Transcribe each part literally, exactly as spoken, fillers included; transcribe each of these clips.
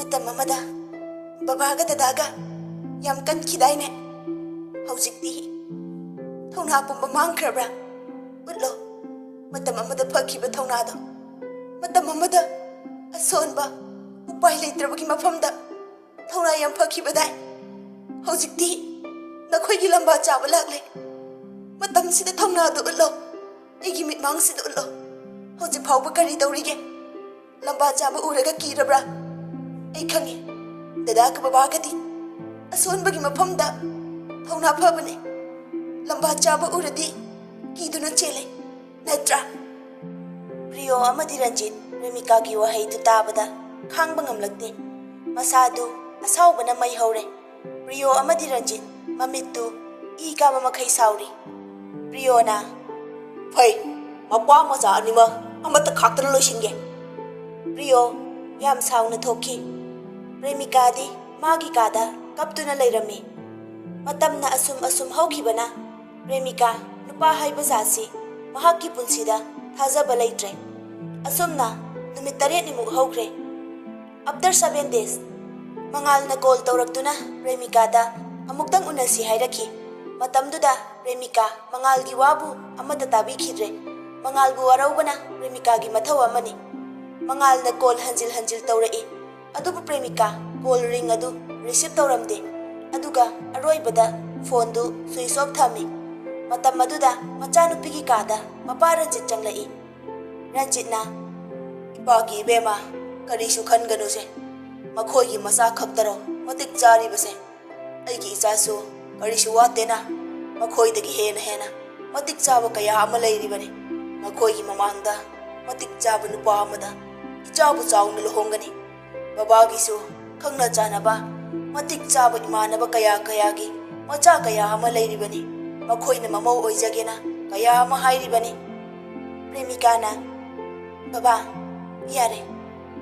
ꯃꯇꯝ ꯑꯃꯗ ꯕꯕꯥꯒ ꯗꯗꯥꯒ ꯌꯥꯝ ꯀꯟꯈꯤꯗꯥꯏꯅꯦ? ꯍꯧꯖꯤꯛꯇꯤ ꯊꯧꯅꯥ ꯄꯨꯝꯕ ꯃꯥꯡꯈ꯭ꯔꯕ꯭ꯔꯥ? ꯎꯠꯂꯣ꯫ ꯃꯇꯝ ꯑꯃꯗ ꯐꯈꯤꯕ ꯊꯧꯅꯥꯗꯣ, ꯃꯇꯝ ꯑꯃꯗ ꯑꯁꯣꯟꯕ, ꯎꯄꯥꯏ ꯂꯩꯇ꯭ꯔꯕꯒꯤ ꯃꯐꯝꯗ ꯊꯧꯅꯥ ꯌꯥꯝ ꯐꯈꯤꯕꯗꯥꯏ꯫ ꯍꯧꯖꯤꯛꯇꯤ ꯅꯈꯣꯏꯒꯤ ꯂꯝꯕꯥ ꯆꯥꯕ ꯂꯥꯛꯂꯦ꯫ ꯃꯇꯝꯁꯤꯗ ꯊꯧꯅꯥꯗꯨ ꯎꯠꯂꯣ꯫ ꯑꯩꯒꯤ ꯃꯤꯠꯃꯥꯡꯁꯤꯗ ꯎꯠꯂꯣ꯫ ꯍꯧꯖꯤꯛ ꯐꯥꯎꯕ ꯀꯔꯤ ꯇꯧꯔꯤꯒꯦ? ꯂꯝꯕꯥ ꯆꯥꯕ ꯎꯔꯒ ꯀꯤꯔꯕ꯭ꯔꯥ? ꯑꯩ ꯈꯪꯉꯤ, ꯗꯗꯥꯒ ꯕꯕꯥꯒꯗꯤ ꯑꯁꯣꯟꯕꯒꯤ ꯃꯐꯝꯗ ꯊꯧꯅꯥ ꯐꯕꯅꯦ꯫ ꯂꯝꯕꯥ ꯆꯥꯕ ꯎꯔꯗꯤ ꯀꯤꯗꯨꯅ ꯆꯦꯜꯂꯦ, ꯅꯠꯇ꯭ꯔꯥ? ꯄ꯭ꯔꯤꯌꯣ ꯑꯃꯗꯤ ꯔꯟꯖꯤꯠ ꯄ꯭ꯔꯦꯃꯤꯀꯥꯒꯤ ꯋꯥꯍꯩꯗꯨ ꯇꯥꯕꯗ ꯈꯥꯡꯕ ꯉꯝꯂꯛꯇꯦ꯫ ꯃꯁꯥꯗꯨ ꯑꯁꯥꯎꯕꯅ ꯃꯩ ꯍꯧꯔꯦ꯫ ꯄ꯭ꯔꯤꯌꯣ ꯑꯃꯗꯤ ꯔꯟꯖꯤꯠ ꯃꯃꯤꯠꯇꯨ ꯏ ꯀꯥꯕ ꯃꯈꯩ ꯁꯥꯎꯔꯤ꯫ ꯄ꯭ꯔꯤꯌꯣꯅ, "ꯐꯩ, ꯃꯄꯥ ꯃꯆꯥ ꯑꯅꯤꯃꯛ ꯑꯃꯠꯇ ꯈꯥꯛꯇꯅ ꯂꯣꯏꯁꯤꯟꯒꯦ꯫" ꯄ꯭ꯔꯤꯌꯣ ꯌꯥꯝ ꯁꯥꯎꯅ ꯊꯣꯛꯈꯤ꯫ ꯄ꯭ꯔꯦꯃꯤꯀꯥꯗꯤ ꯃꯥꯒꯤ ꯀꯥꯗ ꯀꯞꯇꯨꯅ ꯂꯩꯔꯝꯃꯤ꯫ ꯃꯇꯝꯅ ꯑꯁꯨꯝ ꯑꯁꯨꯝ ꯍꯧꯈꯤꯕꯅ ꯄ꯭ꯔꯦꯃꯤꯀꯥ ꯅꯨꯄꯥ ꯍꯥꯏꯕ ꯖꯥꯠꯁꯤ ꯃꯍꯥꯛꯀꯤ ꯄꯨꯟꯁꯤꯗ ꯊꯥꯖꯕ ꯂꯩꯇ꯭ꯔꯦ꯫ ꯑꯁꯨꯝꯅ ꯅꯨꯃꯤꯠ ꯇꯔꯦꯠꯅꯤꯃꯨꯛ ꯍꯧꯈ꯭ꯔꯦ꯫ After seven days, ꯃꯉꯥꯜꯅ ꯀꯣꯜ ꯇꯧꯔꯛꯇꯨꯅ ꯄ꯭ꯔꯦꯃꯤꯀꯥꯗ ꯑꯃꯨꯛꯇꯪ ꯎꯅꯁꯤ ꯍꯥꯏꯔꯛꯈꯤ꯫ ꯃꯇꯝꯗꯨꯗ ꯄ꯭ꯔꯦꯃꯤꯀꯥ ꯃꯉꯥꯜꯒꯤ ꯋꯥꯕꯨ ꯑꯃꯠꯇ ꯇꯥꯕꯤꯈꯤꯗ꯭ꯔꯦ꯫ ꯃꯉꯥꯜꯕꯨ ꯋꯥꯔꯧꯕꯅ ꯄ꯭ꯔꯦꯃꯤꯀꯥꯒꯤ ꯃꯊꯧ ꯑꯃꯅꯤ꯫ ꯃꯉꯥꯜꯅ ꯀꯣꯜ ꯍꯟꯖꯤꯜ ꯍꯟꯖꯤꯜ ꯇꯧꯔꯛꯏ꯫ ꯑꯗꯨꯕꯨ ꯄ꯭ꯔꯦꯃꯤꯀꯥ ꯀꯣꯜ ꯔꯤꯡ ꯑꯗꯨ ꯔꯤꯁꯤꯞ ꯇꯧꯔꯝꯗꯦ꯫ ꯑꯗꯨꯒ ꯑꯔꯣꯏꯕꯗ ꯐꯣꯟꯗꯨ ꯁ꯭ꯋꯤꯆ ꯑꯣꯐ ꯊꯝꯃꯤ꯫ ꯃꯇꯝ ꯑꯗꯨꯗ ꯃꯆꯥꯅꯨꯄꯤꯒꯤ ꯀꯥꯗ ꯃꯄꯥ ꯔꯟꯖꯤꯠ ꯆꯪꯂꯛꯏ꯫ ꯔꯟꯖꯤꯠꯅ, "ꯏꯄꯥꯒꯤ ꯏꯕꯦꯝꯃ, ꯀꯔꯤꯁꯨ ꯈꯟꯒꯅꯨꯁꯦ꯫ ꯃꯈꯣꯏꯒꯤ ꯃꯆꯥ ꯈꯛꯇꯔꯣ ꯃꯇꯤꯛ ꯆꯥꯔꯤꯕꯁꯦ? ꯑꯩꯒꯤ ꯏꯆꯥꯁꯨ ꯀꯔꯤꯁꯨ ꯋꯥꯠꯇꯦꯅ꯫ ꯃꯈꯣꯏꯗꯒꯤ ꯍꯦꯟꯅ ꯍꯦꯟꯅ ꯃꯇꯤꯛ ꯆꯥꯕ ꯀꯌꯥ ꯑꯃ ꯂꯩꯔꯤꯕꯅꯤ꯫ ꯃꯈꯣꯏꯒꯤ ꯃꯃꯥꯡꯗ ꯃꯇꯤꯛ ꯆꯥꯕ ꯅꯨꯄꯥ ꯑꯃꯗ ꯏꯆꯥꯕꯨ ꯆꯥꯎꯅ ꯂꯨꯍꯣꯡꯒꯅꯤ꯫ ꯕꯕꯥꯒꯤꯁꯨ ꯈꯪꯅ ꯆꯥꯟꯅꯕ ꯃꯇꯤꯛ ꯆꯥꯕ ꯏꯃꯥꯟꯅꯕ ꯀꯌꯥ ꯀꯌꯥꯒꯤ ꯃꯆꯥ ꯀꯌꯥ ꯑꯃ ꯂꯩꯔꯤꯕꯅꯤ꯫ ꯃꯈꯣꯏꯅ ꯃꯃꯧ ꯑꯣꯏꯖꯒꯦꯅ ꯀꯌꯥ ꯑꯃ ꯍꯥꯏꯔꯤꯕꯅꯤ꯫" ꯄ꯭ꯔꯦꯃꯤꯀꯥꯅ, "ꯕꯕꯥ, ꯌꯥꯔꯦ,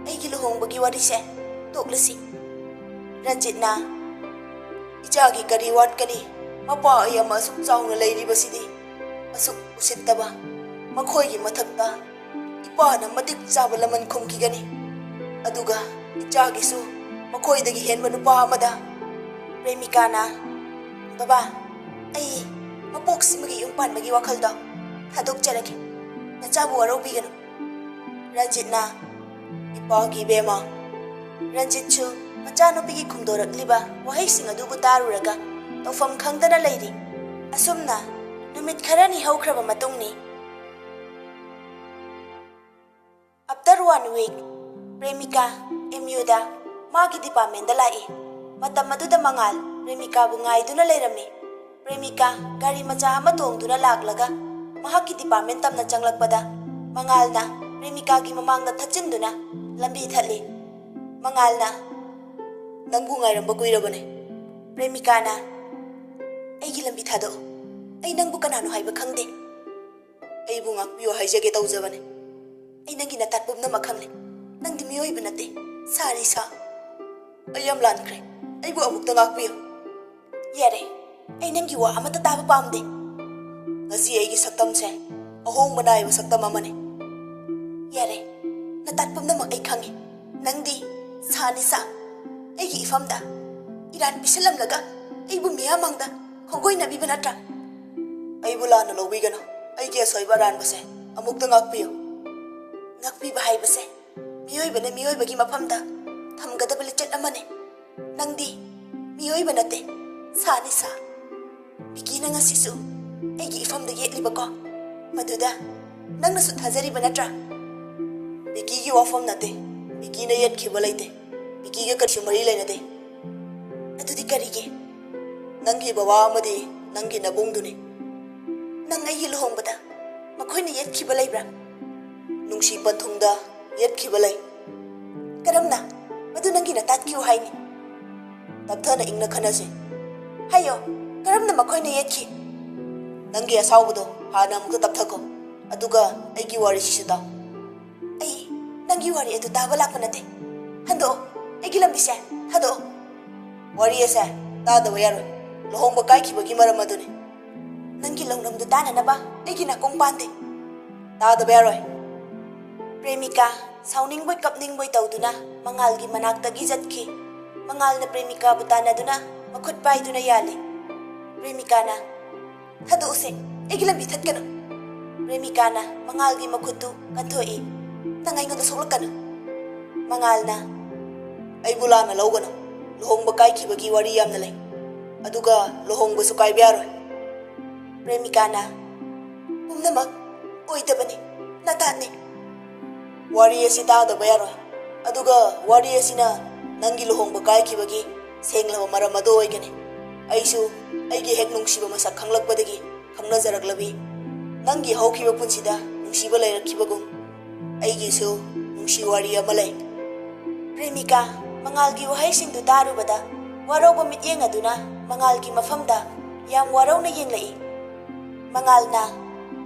ꯑꯩꯒꯤ ꯂꯨꯍꯣꯡꯕꯒꯤ ꯋꯥꯔꯤꯁꯦ ꯇꯣꯛꯂꯁꯤ꯫" ꯔꯟꯖꯤꯠꯅ, "ꯏꯆꯥꯒꯤ ꯀꯔꯤ ꯋꯥꯠꯀꯅꯤ? ꯃꯄꯥ ꯑꯩ ꯑꯃ ꯑꯁꯨꯛ ꯆꯥꯎꯅ ꯂꯩꯔꯤꯕꯁꯤꯗꯤ, ꯑꯁꯨꯛ ꯎꯁꯤꯠꯇꯕ꯫ ꯃꯈꯣꯏꯒꯤ ꯃꯊꯛꯇ ꯏꯄꯥꯅ ꯃꯇꯤꯛ ꯆꯥꯕ ꯂꯃꯟ ꯈꯨꯝꯈꯤꯒꯅꯤ꯫ ꯑꯗꯨꯒ ꯏꯆꯥꯒꯤꯁꯨ ꯃꯈꯣꯏꯗꯒꯤ ꯍꯦꯟꯕ ꯅꯨꯄꯥ ꯑꯃꯗ꯫ ꯄ꯭ꯔꯦꯃꯤꯀꯥꯅ, "ꯕꯕꯥ, ꯑꯩ ꯃꯄꯣꯛꯁꯤꯃꯒꯤ ꯌꯨꯝ ꯄꯥꯟꯕꯒꯤ ꯋꯥꯈꯜꯗꯣ ꯊꯥꯗꯣꯛꯆꯔꯒꯦ꯫ ꯅꯆꯥꯕꯨ ꯋꯥꯔꯧꯕꯤꯒꯅꯨ꯫" ꯔꯟꯖꯤꯠꯅ, "ꯏꯄꯥꯒꯤ ꯏꯕꯦꯝꯃ꯫" ꯔꯟꯖꯤꯠꯁꯨ ꯃꯆꯥꯅꯨꯄꯤꯒꯤ ꯈꯨꯝꯗꯣꯔꯛꯂꯤꯕ ꯋꯥꯍꯩꯁꯤꯡ ꯑꯗꯨꯕꯨ ꯇꯥꯔꯨꯔꯒ ꯇꯧꯐꯝ ꯈꯪꯗꯅ ꯂꯩꯔꯤ꯫ ꯑꯁꯨꯝꯅ ꯅꯨꯃꯤꯠ ꯈꯔꯅꯤ ꯍꯧꯈ꯭ꯔꯕ ꯃꯇꯨꯡꯅꯤ꯫ After one week, ꯄ꯭ꯔꯦꯃꯤꯀꯥ ꯑꯦꯝ ꯌꯨꯗ ꯃꯥꯒꯤ ꯗꯤꯄꯥꯔꯠꯃꯦꯟꯗ ꯂꯥꯛꯏ꯫ ꯃꯇꯝ ꯑꯗꯨꯗ ꯃꯉꯥꯜ ꯄ꯭ꯔꯦꯃꯤꯀꯥꯕꯨ ꯉꯥꯏꯗꯨꯅ ꯂꯩꯔꯝꯃꯤ꯫ ꯄ꯭ꯔꯦꯃꯤꯀꯥ ꯒꯥꯔꯤ ꯃꯆꯥ ꯑꯃ ꯇꯣꯡꯗꯨꯅ ꯂꯥꯛꯂꯒ ꯃꯍꯥꯛꯀꯤ ꯗꯤꯄꯥꯔꯠꯃꯦꯟ ꯇꯝꯅ ꯆꯪꯂꯛꯄꯗ ꯃꯉꯥꯜꯅ ꯄ꯭ꯔꯦꯃꯤꯀꯥꯒꯤ ꯃꯃꯥꯡꯗ ꯊꯠꯆꯤꯟꯗꯨꯅ ꯂꯝꯕꯤ ꯊꯠꯂꯤ꯫ ꯃꯉꯥꯜꯅ, "ꯅꯪꯕꯨ ꯉꯥꯏꯔꯝꯕ ꯀꯨꯏꯔꯕꯅꯦ꯫" ꯄ꯭ꯔꯦꯃꯤꯀꯥꯅ, "ꯑꯩꯒꯤ ꯂꯝꯕꯤ ꯊꯥꯗꯣꯛꯎ꯫ ꯑꯩ ꯅꯪꯕꯨ ꯀꯅꯥꯅꯣ ꯍꯥꯏꯕ ꯈꯪꯗꯦ꯫ ꯑꯩꯕꯨ ꯉꯥꯛꯄꯤꯌꯨ ꯍꯥꯏꯖꯒꯦ ꯇꯧꯖꯕꯅꯦ꯫ ꯑꯩ ꯅꯪꯒꯤ ꯅꯇꯥꯠ ꯄꯨꯝꯅꯃꯛ ꯈꯪꯂꯦ꯫ ꯅꯪꯗꯤ ꯃꯤꯑꯣꯏꯕ ꯅꯠꯇꯦ, ꯁꯥꯅꯤ ꯁꯥ꯫ ꯑꯩ ꯌꯥꯝ ꯂꯥꯟꯈ꯭ꯔꯦ꯫ ꯑꯩꯕꯨ ꯑꯃꯨꯛꯇ ꯉꯥꯛꯄꯤꯌꯨ꯫" "ꯌꯥꯔꯦ, ꯑꯩ ꯅꯪꯒꯤ ꯋꯥ ꯑꯃꯠꯇ ꯇꯥꯕ ꯄꯥꯝꯗꯦ꯫" "ꯉꯁꯤ ꯑꯩꯒꯤ ꯁꯛꯇꯝꯁꯦ ꯑꯍꯣꯡꯕ ꯅꯥꯏꯕ ꯁꯛꯇꯝ ꯑꯃꯅꯤ꯫" "ꯌꯥꯔꯦ, ꯅꯇꯥꯠ ꯄꯨꯝꯅꯃꯛ ꯑꯩ ꯈꯪꯉꯤ꯫ ꯅꯪꯗꯤ ꯁꯥꯅꯤ ꯁꯥ꯫ ꯑꯩꯒꯤ ꯏꯐꯝꯗ ꯏꯔꯥꯟ ꯄꯤꯁꯜꯂꯝꯂꯒ ꯑꯩꯕꯨ ꯃꯤꯌꯥꯝ ꯃꯥꯡꯗ ꯈꯣꯡꯒꯣꯏꯅꯕꯤꯕ ꯅꯠꯇ꯭ꯔꯥ?" "ꯑꯩꯕꯨ ꯂꯥꯟꯅ ꯂꯧꯕꯤꯒꯅꯨ꯫ ꯑꯩꯒꯤ ꯑꯁꯣꯏꯕ ꯑꯔꯥꯟꯕꯁꯦ ꯑꯃꯨꯛꯇ ꯉꯥꯛꯄꯤꯌꯨ꯫" "ꯉꯥꯛꯄꯤꯕ ꯍꯥꯏꯕꯁꯦ ꯃꯤꯑꯣꯏꯕꯅ ꯃꯤꯑꯣꯏꯕꯒꯤ ꯃꯐꯝꯗ ꯊꯝꯒꯗꯕ ꯂꯤꯆꯠ ꯑꯃꯅꯤ꯫ ꯅꯪꯗꯤ ꯃꯤꯑꯣꯏꯕ ꯅꯠꯇꯦ, ꯁꯥꯅꯤ ꯁꯥ꯫ ꯕꯤꯀꯤꯅ ꯉꯁꯤꯁꯨ ꯑꯩꯒꯤ ꯏꯐꯝꯗ ꯌꯦꯠꯂꯤꯕꯀꯣ? ꯃꯗꯨꯗ ꯅꯪꯅꯁꯨ ꯊꯥꯖꯔꯤꯕ ꯅꯠꯇ꯭ꯔꯥ?" "ꯕꯤꯀꯤꯒꯤ ꯋꯥꯐꯝ ꯅꯠꯇꯦ꯫ ꯕꯤꯀꯤꯅ ꯌꯦꯠꯈꯤꯕ ꯂꯩꯇꯦ꯫ ꯕꯤꯀꯤꯒ ꯀꯔꯤꯁꯨ ꯃꯔꯤ ꯂꯩꯅꯗꯦ꯫" "ꯑꯗꯨꯗꯤ ꯀꯔꯤꯒꯤ?" "ꯅꯪꯒꯤ ꯕꯕꯥ ꯑꯃꯗꯤ ꯅꯪꯒꯤ ꯅꯕꯨꯡꯗꯨꯅꯤ꯫" "ꯅꯪ ꯑꯩꯒꯤ ꯂꯨꯍꯣꯡꯕꯗ ꯃꯈꯣꯏꯅ ꯌꯦꯠꯈꯤꯕ ꯂꯩꯕ꯭ꯔꯥ?" "ꯅꯨꯡꯁꯤ ꯄꯟꯊꯨꯡꯗ ꯌꯦꯠꯈꯤꯕ ꯂꯩ꯫" "ꯀꯔꯝꯅ? ꯃꯗꯨ ꯅꯪꯒꯤ ꯅꯇꯥꯠꯀꯤ ꯋꯥꯍꯩꯅꯤ꯫" "ꯇꯞꯊꯅ ꯏꯪꯅ ꯈꯟꯅꯁꯤ꯫" "ꯍꯥꯏꯌꯣ, ꯀꯔꯝꯅ ꯃꯈꯣꯏꯅ ꯌꯦꯠꯈꯤ?" "ꯅꯪꯒꯤ ꯑꯁꯥꯎꯕꯗꯣ ꯍꯥꯟꯅ ꯑꯃꯨꯛꯇ ꯇꯞꯊꯈꯣ, ꯑꯗꯨꯒ ꯑꯩꯒꯤ ꯋꯥꯔꯤꯁꯤꯁꯨ ꯇꯥꯎ꯫" "ꯑꯩ ꯅꯪꯒꯤ ꯋꯥꯔꯤ ꯑꯗꯨ ꯇꯥꯕ ꯂꯥꯛꯄ ꯅꯠꯇꯦ꯫ ꯍꯟꯗꯣꯛꯑꯣ, ꯑꯩꯒꯤ ꯂꯝꯕꯤꯁꯦ ꯊꯥꯗꯣꯛꯑꯣ꯫" "ꯋꯥꯔꯤ ꯑꯁꯦ ꯇꯥꯗꯕ ꯌꯥꯔꯣꯏ꯫ ꯂꯨꯍꯣꯡꯕ ꯀꯥꯏꯈꯤꯕꯒꯤ ꯃꯔꯝ ꯑꯗꯨꯅꯤ꯫" "ꯅꯪꯒꯤ ꯂꯧꯅꯝꯗꯨ ꯇꯥꯅꯅꯕ ꯑꯩꯒꯤ ꯅꯥꯀꯣꯡ ꯄꯥꯟꯗꯦ꯫" "ꯇꯥꯗꯕ ꯌꯥꯔꯣꯏ꯫" ꯄ꯭ꯔꯦꯃꯤꯀꯥ ꯁꯥꯎꯅꯤꯡꯕꯣꯏ ꯀꯞꯅꯤꯡꯕꯣꯏ ꯇꯧꯗꯨꯅ ꯃꯉꯥꯜꯒꯤ ꯃꯅꯥꯛꯇꯒꯤ ꯆꯠꯈꯤ꯫ ꯃꯉꯥꯜꯅ ꯄ꯭ꯔꯦꯃꯤꯀꯥꯕꯨ ꯇꯥꯟꯅꯗꯨꯅ ꯃꯈꯨꯠ ꯄꯥꯏꯗꯨꯅ ꯌꯥꯜꯂꯤ꯫ ꯄ꯭ꯔꯦꯃꯤꯀꯥꯅ, "ꯊꯥꯗꯣꯛꯎꯁꯦ, ꯑꯩꯒꯤ ꯂꯝꯕꯤ ꯊꯠꯀꯅꯨ!" ꯄ꯭ꯔꯦꯃꯤꯀꯥꯅ ꯃꯉꯥꯜꯒꯤ ꯃꯈꯨꯠꯇꯨ ꯀꯟꯊꯣꯛꯏ꯫ "ꯅꯪ ꯑꯩꯉꯣꯟꯗ ꯁꯣꯛꯂꯛꯀꯅꯨ!" ꯃꯉꯥꯜꯅ, "ꯑꯩꯕꯨ ꯂꯥꯟꯅ ꯂꯧꯒꯅꯨ꯫ ꯂꯨꯍꯣꯡꯕ ꯀꯥꯏꯈꯤꯕꯒꯤ ꯋꯥꯔꯤ ꯌꯥꯝꯅ ꯂꯩ꯫ ꯑꯗꯨꯒ ꯂꯨꯍꯣꯡꯕꯁꯨ ꯀꯥꯏꯕ ꯌꯥꯔꯣꯏ꯫" ꯄ꯭ꯔꯦꯃꯤꯀꯥꯅ, "ꯄꯨꯝꯅꯃꯛ ꯑꯣꯏꯗꯕꯅꯤ, ꯅꯇꯥꯠꯅꯤ꯫ ꯋꯥꯔꯤ ꯑꯁꯤ ꯇꯥꯗꯕ ꯌꯥꯔꯣꯏ꯫ ꯑꯗꯨꯒ ꯋꯥꯔꯤ ꯑꯁꯤꯅ ꯅꯪꯒꯤ ꯂꯨꯍꯣꯡꯕ ꯀꯥꯏꯈꯤꯕꯒꯤ ꯁꯦꯡꯂꯕ ꯃꯔꯝ ꯑꯗꯨ ꯑꯣꯏꯒꯅꯤ꯫ ꯑꯩꯁꯨ ꯑꯩꯒꯤ ꯍꯦꯛ ꯅꯨꯡꯁꯤꯕ ꯃꯁꯛ ꯈꯪꯂꯛꯄꯗꯒꯤ ꯈꯪꯅꯖꯔꯛꯂꯕꯤ꯫ ꯅꯪꯒꯤ ꯍꯧꯈꯤꯕ ꯄꯨꯟꯁꯤꯗ ꯅꯨꯡꯁꯤꯕ ꯂꯩꯔꯛꯈꯤꯕꯒꯨꯝ ꯑꯩꯒꯤꯁꯨ ꯅꯨꯡꯁꯤ ꯋꯥꯔꯤ ꯑꯃ ꯂꯩ꯫" ꯄ꯭ꯔꯦꯃꯤꯀꯥ ꯃꯉꯥꯜꯒꯤ ꯋꯥꯍꯩꯁꯤꯡꯗꯨ ꯇꯥꯔꯨꯕꯗ ꯋꯥꯔꯧꯕ ꯃꯤꯠꯌꯦꯡ ꯑꯗꯨꯅ ꯃꯉꯥꯜꯒꯤ ꯃꯐꯝꯗ ꯌꯥꯝ ꯋꯥꯔꯧꯅ ꯌꯦꯡꯂꯛꯏ꯫ ꯃꯉꯥꯜꯅ,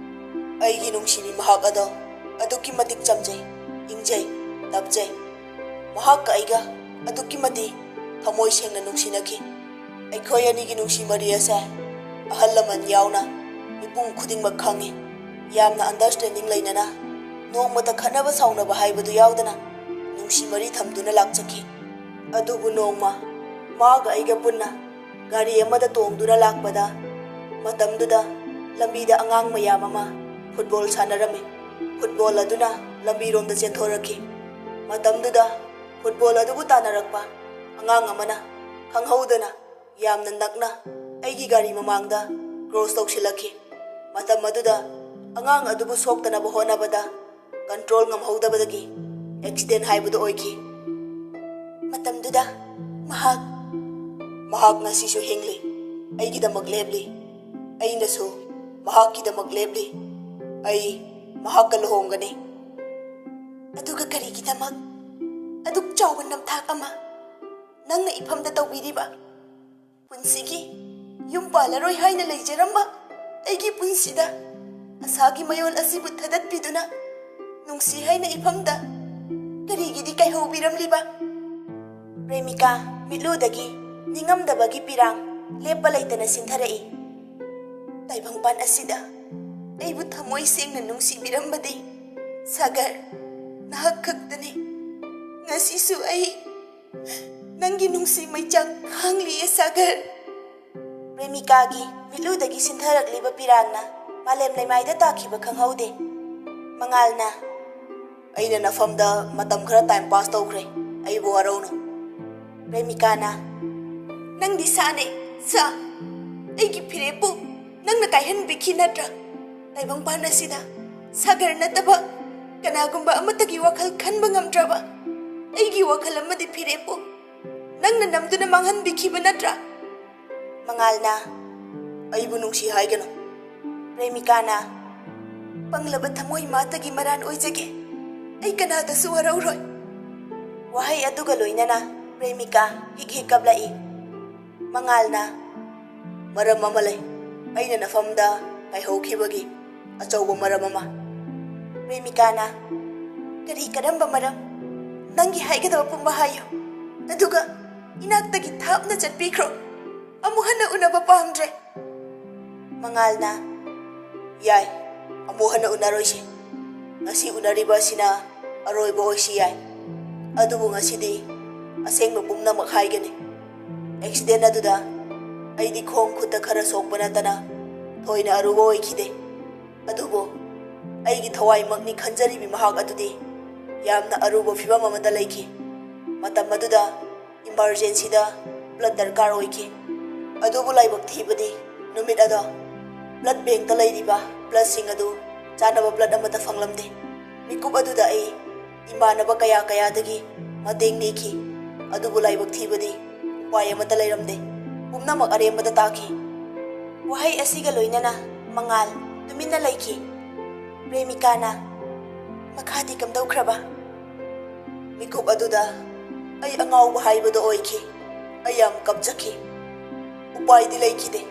"ꯑꯩꯒꯤ ꯅꯨꯡꯁꯤꯕꯤ ꯃꯍꯥꯛ ꯑꯗꯣ ꯑꯗꯨꯛꯀꯤ ꯃꯇꯤꯛ ꯆꯝꯖꯩ, ꯏꯪꯖꯩ, ꯇꯞꯆꯩ꯫ ꯃꯍꯥꯛꯀ ꯑꯩꯒ ꯑꯗꯨꯛꯀꯤ ꯃꯇꯤꯛ ꯊꯃꯣꯏ ꯁꯦꯡꯅ ꯅꯨꯡꯁꯤꯅꯈꯤ꯫ ꯑꯩꯈꯣꯏ ꯑꯅꯤꯒꯤ ꯅꯨꯡꯁꯤ ꯃꯔꯤ ꯑꯁꯦ ꯑꯍꯜ ꯂꯃꯟ ꯌꯥꯎꯅ ꯃꯤꯄꯨꯝ ꯈꯨꯗꯤꯡꯃꯛ ꯈꯪꯉꯤ꯫ ꯌꯥꯝꯅ ꯑꯟꯗꯔꯁ꯭ꯇꯦꯟꯗꯤꯡ ꯂꯩꯅꯅ, ꯅꯣꯡꯃꯇ ꯈꯠꯅꯕ ꯁꯥꯎꯅꯕ ꯍꯥꯏꯕꯗꯨ ꯌꯥꯎꯗꯅ ꯅꯨꯡꯁꯤ ꯃꯔꯤ ꯊꯝꯗꯨꯅ ꯂꯥꯛꯆꯈꯤ꯫ ꯑꯗꯨꯕꯨ ꯅꯣꯡꯃ ꯃꯥꯒ ꯑꯩꯒ ꯄꯨꯟꯅ ꯒꯥꯔꯤ ꯑꯃꯗ ꯇꯣꯡꯗꯨꯅ ꯂꯥꯛꯄꯗ, ꯃꯇꯝꯗꯨꯗ ꯂꯝꯕꯤꯗ ꯑꯉꯥꯡ ꯃꯌꯥꯝ ꯑꯃ ꯐꯨꯠꯕꯣꯜ ꯁꯥꯟꯅꯔꯝꯃꯤ꯫ ꯐꯨꯠꯕꯣꯜ ꯑꯗꯨꯅ ꯂꯝꯕꯤꯔꯣꯝꯗ ꯆꯦꯟꯊꯣꯔꯛꯈꯤ꯫ ꯃꯇꯝꯗꯨꯗ ꯐꯨꯠꯕꯣꯜ ꯑꯗꯨꯕꯨ ꯇꯥꯟꯅꯔꯛꯄ ꯑꯉꯥꯡ ꯑꯃꯅ ꯈꯪꯍꯧꯗꯅ ꯌꯥꯝꯅ ꯅꯛꯅ ꯑꯩꯒꯤ ꯒꯥꯔꯤ ꯃꯃꯥꯡꯗ ꯀ꯭ꯔꯣꯁ ꯇꯧꯁꯤꯜꯂꯛꯈꯤ꯫ ꯃꯇꯝ ꯑꯗꯨꯗ ꯑꯉꯥꯡ ꯑꯗꯨꯕꯨ ꯁꯣꯛꯇꯅꯕ ꯍꯣꯠꯅꯕꯗ ꯀꯟꯇ꯭ꯔꯣꯜ ꯉꯝꯍꯧꯗꯕꯗꯒꯤ ꯑꯦꯛꯁꯤꯗꯦꯟ ꯍꯥꯏꯕꯗꯨ ꯑꯣꯏꯈꯤ꯫ ꯃꯇꯝꯗꯨꯗ ꯃꯍꯥꯛ, ꯃꯍꯥꯛ ꯉꯁꯤꯁꯨ ꯍꯤꯡꯂꯤ, ꯑꯩꯒꯤꯗꯃꯛ ꯂꯦꯞꯂꯤ꯫ ꯑꯩꯅꯁꯨ ꯃꯍꯥꯛꯀꯤꯗꯃꯛ ꯂꯦꯞꯂꯤ꯫ ꯑꯩ ꯃꯍꯥꯛꯀ ꯂꯨꯍꯣꯡꯒꯅꯤ꯫" "ꯑꯗꯨꯒ ꯀꯔꯤꯒꯤꯗꯃꯛ ꯑꯗꯨꯛ ꯆꯥꯎꯕ ꯅꯝꯊꯥꯛ ꯑꯃ ꯅꯪꯅ ꯏꯐꯝꯗ ꯇꯧꯕꯤꯔꯤꯕ? ꯄꯨꯟꯁꯤꯒꯤ ꯌꯨꯝ ꯄꯥꯜꯂꯔꯣꯏ ꯍꯥꯏꯅ ꯂꯩꯖꯔꯝꯕ ꯑꯩꯒꯤ ꯄꯨꯟꯁꯤꯗ ꯑꯁꯥꯒꯤ ꯃꯌꯣꯜ ꯑꯁꯤꯕꯨ ꯊꯗꯠꯄꯤꯗꯨꯅ ꯅꯨꯡꯁꯤ ꯍꯥꯏꯅ ꯏꯐꯝꯗ ꯀꯔꯤꯒꯤꯗꯤ ꯀꯥꯏꯍꯧꯕꯤꯔꯝꯂꯤꯕ?" ꯄ꯭ꯔꯦꯃꯤꯀꯥ ꯃꯤꯠꯂꯨꯗꯒꯤ ꯅꯤꯡꯉꯝꯗꯕꯒꯤ ꯄꯤꯔꯥꯡ ꯂꯦꯞꯄ ꯂꯩꯇꯅ ꯁꯤꯟꯊꯔꯛꯏ꯫ "ꯇꯥꯏꯕꯪꯄꯥꯟ ꯑꯁꯤꯗ ꯑꯩꯕꯨ ꯊꯃꯣꯏ ꯁꯦꯡꯅ ꯅꯨꯡꯁꯤꯕꯤꯔꯝꯕꯗꯤ ꯁꯥꯒꯔ, ꯅꯍꯥꯛ ꯈꯛꯇꯅꯤ꯫ ꯉꯁꯤꯁꯨ ꯑꯩ ꯅꯪꯒꯤ ꯅꯨꯡꯁꯤ ꯃꯩꯆꯥꯛ ꯈꯥꯡꯂꯤꯌꯦ, ꯁꯥꯒꯔ꯫ ꯄ꯭ꯔꯦꯃꯤꯀꯥꯒꯤ ꯃꯤꯠꯂꯨꯗꯒꯤ ꯁꯤꯟꯊꯔꯛꯂꯤꯕ ꯄꯤꯔꯥꯡꯅ ꯃꯥꯂꯦꯝ ꯂꯩꯃꯥꯏꯗ ꯇꯥꯈꯤꯕ ꯈꯪꯍꯧꯗꯦ꯫ ꯃꯉꯥꯜꯅ, "ꯑꯩꯅ ꯅꯐꯝꯗ ꯃꯇꯝ ꯈꯔ ꯇꯥꯏꯝ ꯄꯥꯁ ꯇꯧꯈ꯭ꯔꯦ, ꯑꯩꯕꯨ ꯋꯥꯔꯧꯅꯨ꯫" ꯄ꯭ꯔꯦꯃꯤꯀꯥꯅ, "ꯅꯪꯗꯤ ꯁꯥꯅꯦ, ꯁꯥ꯫ ꯑꯩꯒꯤ ꯐꯤꯔꯦꯞꯄꯨ ꯅꯪꯅ ꯀꯥꯏꯍꯟꯕꯤꯈꯤ ꯅꯠꯇ꯭ꯔꯥ? ꯇꯥꯏꯕꯪꯄꯥꯟ ꯑꯁꯤꯗ ꯁꯥꯒꯔ ꯅꯠꯇꯕ ꯀꯅꯥꯒꯨꯝꯕ ꯑꯃꯠꯇꯒꯤ ꯋꯥꯈꯜ ꯈꯟꯕ ꯉꯝꯗ꯭ꯔꯕ ꯑꯩꯒꯤ ꯋꯥꯈꯜ ꯑꯃꯗꯤ ꯐꯤꯔꯦꯞꯄꯨ ꯅꯪꯅ ꯅꯝꯗꯨꯅ ꯃꯥꯡꯍꯟꯕꯤꯈꯤꯕ ꯅꯠꯇ꯭ꯔꯥ?" ꯃꯉꯥꯜꯅ, "ꯑꯩꯕꯨ ꯅꯨꯡꯁꯤ ꯍꯥꯏꯒꯅꯨ꯫" ꯄ꯭ꯔꯦꯃꯤꯀꯥꯅ, "ꯄꯪꯂꯕ ꯊꯃꯣꯏ ꯃꯥꯇꯒꯤ ꯃꯔꯥꯟ ꯑꯣꯏꯖꯒꯦ꯫ ꯑꯩ ꯀꯅꯥꯗꯁꯨ ꯋꯥꯔꯧꯔꯣꯏ꯫" ꯋꯥꯍꯩ ꯑꯗꯨꯒ ꯂꯣꯏꯅꯅ ꯄ꯭ꯔꯦꯃꯤꯀꯥ ꯍꯤꯛ ꯍꯤꯛ ꯀꯞꯂꯛꯏ꯫ ꯃꯉꯥꯜꯅ, "ꯃꯔꯝ ꯑꯃ ꯂꯩ꯫ ꯑꯩꯅ ꯅꯐꯝꯗ ꯀꯥꯏꯍꯧꯈꯤꯕꯒꯤ ꯑꯆꯧꯕ ꯃꯔꯝ ꯑꯃ꯫" ꯄ꯭ꯔꯦꯃꯤꯀꯥꯅ, "ꯀꯔꯤ ꯀꯔꯝꯕ ꯃꯔꯝ? ꯅꯪꯒꯤ ꯍꯥꯏꯒꯗꯕ ꯄꯨꯝꯕ ꯍꯥꯏꯌꯨ꯫ ꯑꯗꯨꯒ ꯏꯅꯥꯛꯇꯒꯤ ꯊꯥꯞꯅ ꯆꯠꯄꯤꯈ꯭ꯔꯣ꯫ ꯑꯃꯨꯛ ꯍꯟꯅ ꯎꯅꯕ ꯄꯥꯝꯗ꯭ꯔꯦ꯫" ꯃꯉꯥꯜꯅ, "ꯌꯥꯏ, ꯑꯃꯨꯛ ꯍꯟꯅ ꯎꯅꯔꯣꯏꯁꯤ꯫ ꯉꯁꯤ ꯎꯅꯔꯤꯕ ꯑꯁꯤꯅ ꯑꯔꯣꯏꯕ ꯑꯣꯏꯁꯤ ꯌꯥꯏ꯫ ꯑꯗꯨꯕꯨ ꯉꯁꯤꯗꯤ ꯑꯁꯦꯡꯕ ꯄꯨꯝꯅꯃꯛ ꯍꯥꯏꯒꯅꯤ꯫ ꯑꯦꯛꯁꯤꯗꯦꯟ ꯑꯗꯨꯗ ꯑꯩꯗꯤ ꯈꯣꯡ ꯈꯨꯠꯇ ꯈꯔ ꯁꯣꯛꯄ ꯅꯠꯇꯅ ꯊꯣꯏꯅ ꯑꯔꯨꯕ ꯑꯣꯏꯈꯤꯗꯦ꯫ ꯑꯗꯨꯕꯨ ꯑꯩꯒꯤ ꯊꯋꯥꯏꯃꯛꯅꯤ ꯈꯟꯖꯔꯤꯕꯤ ꯃꯍꯥꯛ ꯑꯗꯨꯗꯤ ꯌꯥꯝꯅ ꯑꯔꯨꯕ ꯐꯤꯚꯝ ꯑꯃꯗ ꯂꯩꯈꯤ꯫ ꯃꯇꯝ ꯑꯗꯨꯗ ꯏꯃꯔꯖꯦꯟꯁꯤꯗ ꯕ꯭ꯂꯗ ꯗꯔꯀꯥꯔ ꯑꯣꯏꯈꯤ꯫ ꯑꯗꯨꯕꯨ ꯂꯥꯏꯕꯛ ꯊꯤꯕꯗꯤ ꯅꯨꯃꯤꯠ ꯑꯗꯣ ꯕ꯭ꯂꯗ ꯕꯦꯡꯛꯇ ꯂꯩꯔꯤꯕ ꯕ꯭ꯂꯗꯁꯤꯡ ꯑꯗꯨ ꯆꯥꯅꯕ ꯕ꯭ꯂꯗ ꯑꯃꯠꯇ ꯐꯪꯂꯝꯗꯦ꯫ ꯃꯤꯀꯨꯞ ꯑꯗꯨꯗ ꯑꯩ ꯏꯃꯥꯟꯅꯕ ꯀꯌꯥ ꯀꯌꯥꯗꯒꯤ ꯃꯇꯦꯡ ꯅꯤꯈꯤ꯫ ꯑꯗꯨꯕꯨ ꯂꯥꯏꯕꯛ ꯊꯤꯕꯗꯤ ꯎꯄꯥꯏ ꯑꯃꯠꯇ ꯂꯩꯔꯝꯗꯦ꯫ ꯄꯨꯝꯅꯃꯛ ꯑꯔꯦꯝꯕꯗ ꯇꯥꯈꯤ꯫" ꯋꯥꯍꯩ ꯑꯁꯤꯒ ꯂꯣꯏꯅꯅ ꯃꯉꯥꯜ ꯇꯨꯃꯤꯟꯅ ꯂꯩꯈꯤ꯫ ꯄ꯭ꯔꯦꯃꯤꯀꯥꯅ, "ꯃꯈꯥꯗꯤ ꯀꯝꯗꯧꯈ꯭ꯔꯕ?" ꯃꯤꯀꯨꯞ ꯑꯗꯨꯗ ꯑꯩ ꯑꯉꯥꯎꯕ ꯍꯥꯏꯕꯗꯨ ꯑꯣꯏꯈꯤ꯫ ꯑꯩ ꯌꯥꯝ ꯀꯞꯆꯈꯤ꯫ ꯎꯄꯥꯏꯗꯤ ꯂꯩꯈꯤꯗꯦ꯫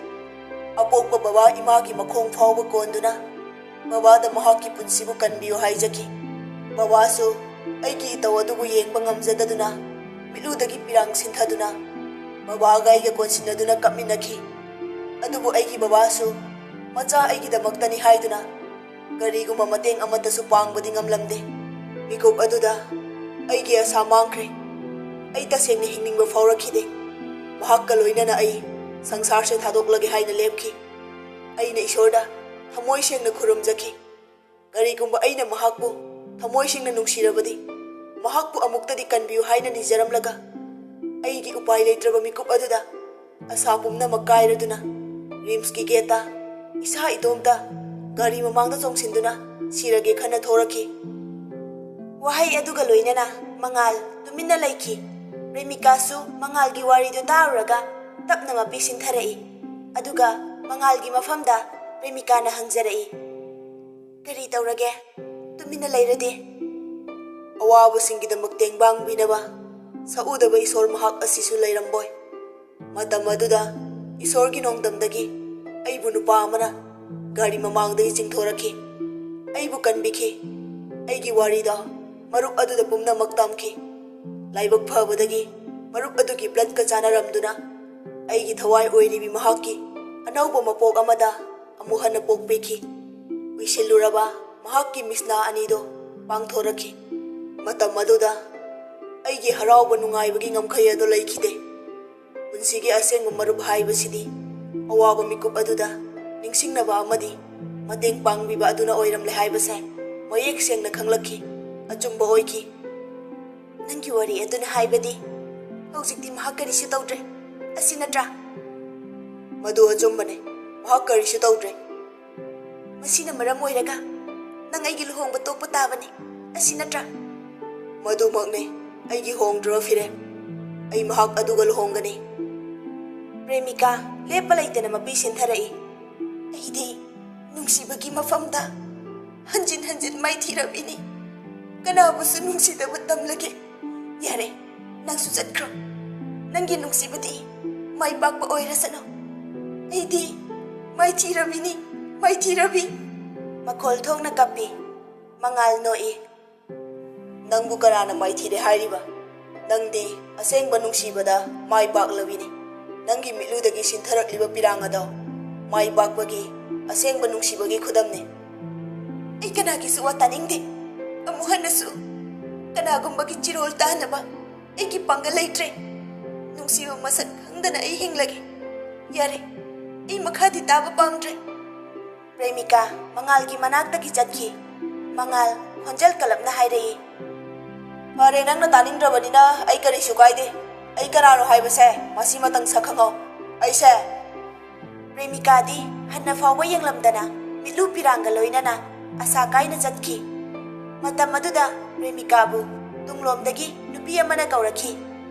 ꯑꯄꯣꯛꯄ ꯕꯕꯥ ꯏꯃꯥꯒꯤ ꯃꯈꯣꯡ ꯐꯥꯎꯕ ꯀꯣꯟꯗꯨꯅ ꯕꯕꯥꯗ ꯃꯍꯥꯛꯀꯤ ꯄꯨꯟꯁꯤꯕꯨ ꯀꯟꯕꯤꯌꯨ ꯍꯥꯏꯖꯈꯤ꯫ ꯕꯕꯥꯁꯨ ꯑꯩꯒꯤ ꯏꯇꯧ ꯑꯗꯨꯕꯨ ꯌꯦꯡꯕ ꯉꯝꯖꯗꯗꯨꯅ ꯃꯤꯠꯂꯨꯗꯒꯤ ꯄꯤꯔꯥꯡ ꯁꯤꯟꯊꯗꯨꯅ ꯕꯕꯥꯒ ꯑꯩꯒ ꯀꯣꯟꯁꯤꯟꯅꯗꯨꯅ ꯀꯞꯃꯤꯟꯅꯈꯤ꯫ ꯑꯗꯨꯕꯨ ꯑꯩꯒꯤ ꯕꯕꯥꯁꯨ ꯃꯆꯥ ꯑꯩꯒꯤꯗꯃꯛꯇꯅꯤ ꯍꯥꯏꯗꯨꯅ ꯀꯔꯤꯒꯨꯝꯕ ꯃꯇꯦꯡ ꯑꯃꯠꯇꯁꯨ ꯄꯥꯡꯕꯗꯤ ꯉꯝꯂꯝꯗꯦ꯫ ꯃꯤꯀꯨꯞ ꯑꯗꯨꯗ ꯑꯩꯒꯤ ꯑꯁꯥ ꯃꯥꯡꯈ꯭ꯔꯦ꯫ ꯑꯩ ꯇꯁꯦꯡꯅ ꯍꯤꯡꯅꯤꯡꯕ ꯐꯥꯎꯔꯛꯈꯤꯗꯦ꯫ ꯃꯍꯥꯛꯀ ꯂꯣꯏꯅꯅ ꯑꯩ ꯁꯪꯁꯥꯔꯁꯦ ꯊꯥꯗꯣꯛꯂꯒꯦ ꯍꯥꯏꯅ ꯂꯦꯞꯈꯤ꯫ ꯑꯩꯅ ꯏꯁꯣꯔꯗ ꯊꯃꯣꯏ ꯁꯦꯡꯅ ꯈꯨꯔꯨꯝꯖꯈꯤ꯫ ꯀꯔꯤꯒꯨꯝꯕ ꯑꯩꯅ ꯃꯍꯥꯛꯄꯨ ꯊꯃꯣꯏ ꯁꯦꯡꯅ ꯅꯨꯡꯁꯤꯔꯕꯗꯤ, ꯃꯍꯥꯛꯄꯨ ꯑꯃꯨꯛꯇꯗꯤ ꯀꯟꯕꯤꯌꯨ ꯍꯥꯏꯅ ꯅꯤꯖꯔꯝꯂꯒ, ꯑꯩꯒꯤ ꯎꯄꯥꯏ ꯂꯩꯇ꯭ꯔꯕ ꯃꯤꯀꯨꯞ ꯑꯗꯨꯗ ꯑꯁꯥ ꯄꯨꯝꯅꯃꯛ ꯀꯥꯏꯔꯗꯨꯅ ꯔꯤꯝꯁꯀꯤ ꯒꯦꯠꯇ ꯏꯁꯥ ꯏꯇꯣꯝꯇ ꯒꯥꯔꯤ ꯃꯃꯥꯡꯗ ꯆꯣꯡꯁꯤꯟꯗꯨꯅ ꯁꯤꯔꯒꯦ ꯈꯟꯅ ꯊꯣꯔꯛꯈꯤ꯫ ꯋꯥꯍꯩ ꯑꯗꯨꯒ ꯂꯣꯏꯅꯅ ꯃꯉꯥꯜ ꯇꯨꯃꯤꯟꯅ ꯂꯩꯈꯤ꯫ ꯄ꯭ꯔꯦꯃꯤꯀꯥꯁꯨ ꯃꯉꯥꯜꯒꯤ ꯋꯥꯔꯤꯗꯨ ꯇꯥꯔꯨꯔꯒ ꯇꯞꯅ ꯃꯄꯤ ꯁꯤꯟꯊꯔꯛꯏ꯫ ꯑꯗꯨꯒ ꯃꯉꯥꯜꯒꯤ ꯃꯐꯝꯗ ꯄ꯭ꯔꯦꯃꯤꯀꯥꯅ ꯍꯪꯖꯔꯛꯏ, "ꯀꯔꯤ ꯇꯧꯔꯒꯦ? ꯇꯨꯃꯤꯟꯅ ꯂꯩꯔꯗꯤ?" ꯑꯋꯥꯕꯁꯤꯡꯒꯤꯗꯃꯛ ꯇꯦꯡꯕꯥꯡꯕꯤꯅꯕ ꯁꯛꯎꯗꯕ ꯏꯁꯣꯔ ꯃꯍꯥꯛ ꯑꯁꯤꯁꯨ ꯂꯩꯔꯝꯕꯣꯏ꯫ ꯃꯇꯝ ꯑꯗꯨꯗ ꯏꯁꯣꯔꯒꯤ ꯅꯣꯡꯗꯝꯗꯒꯤ ꯑꯩꯕꯨ ꯅꯨꯄꯥ ꯑꯃꯅ ꯒꯥꯔꯤ ꯃꯃꯥꯡꯗꯒꯤ ꯆꯤꯡꯊꯣꯔꯛꯈꯤ꯫ ꯑꯩꯕꯨ ꯀꯟꯕꯤꯈꯤ꯫ ꯑꯩꯒꯤ ꯋꯥꯔꯤꯗ ꯃꯔꯨꯞ ꯑꯗꯨꯗ ꯄꯨꯝꯅꯃꯛ ꯇꯝꯈꯤ꯫ ꯂꯥꯏꯕꯛ ꯐꯕꯗꯒꯤ ꯃꯔꯨꯞ ꯑꯗꯨꯒꯤ ꯕ꯭ꯂꯠꯀ ꯆꯥꯟꯅꯔꯝꯗꯨꯅ ꯑꯩꯒꯤ ꯊꯋꯥꯏ ꯑꯣꯏꯔꯤꯕꯤ ꯃꯍꯥꯛꯀꯤ ꯑꯅꯧꯕ ꯃꯄꯣꯛ ꯑꯃꯗ ꯑꯃꯨꯛ ꯍꯟꯅ ꯄꯣꯛꯄꯤꯈꯤ꯫ ꯎꯏꯁꯤꯜꯂꯨꯔꯕ ꯃꯍꯥꯛꯀꯤ ꯃꯤꯁꯅꯥ ꯑꯅꯤꯗꯣ ꯄꯥꯡꯊꯣꯔꯛꯈꯤ꯫ ꯃꯇꯝ ꯑꯗꯨꯗ ꯑꯩꯒꯤ ꯍꯔꯥꯎꯕ ꯅꯨꯡꯉꯥꯏꯕꯒꯤ ꯉꯝꯈꯩ ꯑꯗꯨ ꯂꯩꯈꯤꯗꯦ꯫ ꯄꯨꯟꯁꯤꯒꯤ ꯑꯁꯦꯡꯕ ꯃꯔꯨꯞ ꯍꯥꯏꯕꯁꯤꯗꯤ ꯑꯋꯥꯕ ꯃꯤꯀꯨꯞ ꯑꯗꯨꯗ ꯅꯤꯡꯁꯤꯡꯅꯕ ꯑꯃꯗꯤ ꯃꯇꯦꯡ ꯄꯥꯡꯕꯤꯕ ꯑꯗꯨꯅ ꯑꯣꯏꯔꯝꯂꯦ ꯍꯥꯏꯕꯁꯦ ꯃꯌꯦꯛ ꯁꯦꯡꯅ ꯈꯪꯂꯛꯈꯤ꯫ ꯑꯆꯨꯝꯕ ꯑꯣꯏꯈꯤ꯫ ꯅꯪꯒꯤ ꯋꯥꯔꯤ ꯑꯗꯨꯅ ꯍꯥꯏꯕꯗꯤ ꯍꯧꯖꯤꯛꯇꯤ ꯃꯍꯥꯛ ꯀꯔꯤꯁꯨ ꯇꯧꯗ꯭ꯔꯦ, ꯑꯁꯤ ꯅꯠꯇ꯭ꯔꯥ? ꯃꯗꯨ ꯑꯆꯨꯝꯕꯅꯦ꯫ ꯃꯍꯥꯛ ꯀꯔꯤꯁꯨ ꯇꯧꯗ꯭ꯔꯦ꯫ ꯃꯁꯤꯅ ꯃꯔꯝ ꯑꯣꯏꯔꯒ ꯅꯪ ꯑꯩꯒꯤ ꯂꯨꯍꯣꯡꯕ ꯇꯣꯛꯄ ꯇꯥꯕꯅꯤ, ꯑꯁꯤ ꯅꯠꯇ꯭ꯔꯥ? ꯃꯗꯨꯃꯛꯅꯦ ꯑꯩꯒꯤ ꯍꯣꯡꯗ꯭ꯔꯕ ꯐꯤꯔꯦꯞ꯫ ꯑꯩ ꯃꯍꯥꯛ ꯑꯗꯨꯒ ꯂꯨꯍꯣꯡꯒꯅꯤ꯫ ꯄ꯭ꯔꯦꯃꯤꯀꯥ ꯂꯦꯞꯄ ꯂꯩꯇꯅ ꯃꯄꯤ ꯁꯤꯟꯊꯔꯛꯏ꯫ ꯑꯩꯗꯤ ꯅꯨꯡꯁꯤꯕꯒꯤ ꯃꯐꯝꯗ ꯍꯟꯖꯤꯟ ꯍꯟꯖꯤꯟ ꯃꯥꯏꯊꯤꯔꯕꯤꯅꯤ꯫ ꯀꯅꯥꯕꯨꯁꯨ ꯅꯨꯡꯁꯤꯗꯕ ꯇꯝꯂꯒꯦ꯫ ꯌꯥꯔꯦ, ꯅꯪꯁꯨ ꯆꯠꯈ꯭ꯔꯣ꯫ ꯅꯪꯒꯤ ꯅꯨꯡꯁꯤꯕꯗꯤ ꯃꯥꯏ ꯄꯥꯛꯄ ꯑꯣꯏꯔꯁꯅꯨ꯫ ꯑꯩꯗꯤ ꯃꯥꯏꯊꯤꯔꯕꯤꯅꯤ, ꯃꯥꯏꯊꯤꯔꯕꯤ꯫ ꯃꯈꯣꯜ ꯊꯣꯛꯅ ꯀꯞꯄꯤ꯫ ꯃꯉꯥꯜ ꯅꯣꯛꯏ꯫ ꯅꯪꯕꯨ ꯀꯅꯥꯅ ꯃꯥꯏꯊꯤꯔꯦ ꯍꯥꯏꯔꯤꯕ? ꯅꯪꯗꯤ ꯑꯁꯦꯡꯕ ꯅꯨꯡꯁꯤꯕꯗ ꯃꯥꯏ ꯄꯥꯛꯂꯕꯤꯅꯤ꯫ ꯅꯪꯒꯤ ꯃꯤꯠꯂꯨꯗꯒꯤ ꯁꯤꯟꯊꯔꯛꯂꯤꯕ ꯄꯤꯔꯥꯡ ꯑꯗꯣ ꯃꯥꯏ ꯄꯥꯛꯄꯒꯤ ꯑꯁꯦꯡꯕ ꯅꯨꯡꯁꯤꯕꯒꯤ ꯈꯨꯗꯝꯅꯤ꯫ ꯑꯩ ꯀꯅꯥꯒꯤꯁꯨ ꯋꯥ ꯇꯥꯅꯤꯡꯗꯦ꯫ ꯑꯃꯨꯛ ꯍꯟꯅꯁꯨ ꯀꯅꯥꯒꯨꯝꯕꯒꯤ ꯆꯤꯔꯣꯜ ꯇꯥꯅꯕ ꯑꯩꯒꯤ ꯄꯥꯡꯒꯜ ꯂꯩꯇ꯭ꯔꯦ꯫ ꯅꯨꯡꯁꯤꯕ ꯃꯁꯛ ꯈꯪꯗꯅ ꯑꯩ ꯍꯤꯡꯂꯒꯦ꯫ ꯌꯥꯔꯦ, ꯑꯩ ꯃꯈꯥꯗꯤ ꯇꯥꯕ ꯄꯥꯝꯗ꯭ꯔꯦ꯫ ꯄ꯭ꯔꯦꯃꯤꯀꯥ ꯃꯉꯥꯜꯒꯤ ꯃꯅꯥꯛꯇꯒꯤ ꯆꯠꯈꯤ꯫ ꯃꯉꯥꯜ ꯈꯣꯟꯖꯦꯜ ꯀꯜꯂꯞꯅ ꯍꯥꯏꯔꯛꯏ, "ꯐꯔꯦ, ꯅꯪꯅ ꯇꯥꯅꯤꯡꯗ꯭ꯔꯕꯅꯤꯅ ꯑꯩ ꯀꯔꯤꯁꯨ ꯀꯥꯏꯗꯦ꯫ ꯑꯩ ꯀꯅꯥꯅꯣ ꯍꯥꯏꯕꯁꯦ ꯃꯁꯤꯃꯇꯪ ꯁꯛ ꯈꯪꯍꯧ꯫ ꯑꯩꯁꯦ" ꯄ꯭ꯔꯦꯃꯤꯀꯥꯗꯤ ꯍꯟꯅ ꯐꯥꯎꯕ ꯌꯦꯡꯂꯝꯗꯅ ꯃꯤꯠꯂꯨ ꯄꯤꯔꯥꯡꯒ ꯂꯣꯏꯅꯅ ꯑꯁꯥ ꯀꯥꯏꯅ ꯆꯠꯈꯤ꯫ ꯃꯇꯝ ꯑꯗꯨꯗ ꯄ꯭ꯔꯦꯃꯤꯀꯥꯕꯨ ꯇꯨꯡꯂꯣꯝꯗꯒꯤ ꯅꯨꯄꯤ ꯑꯃꯅ ꯀꯧꯔꯛꯈꯤ꯫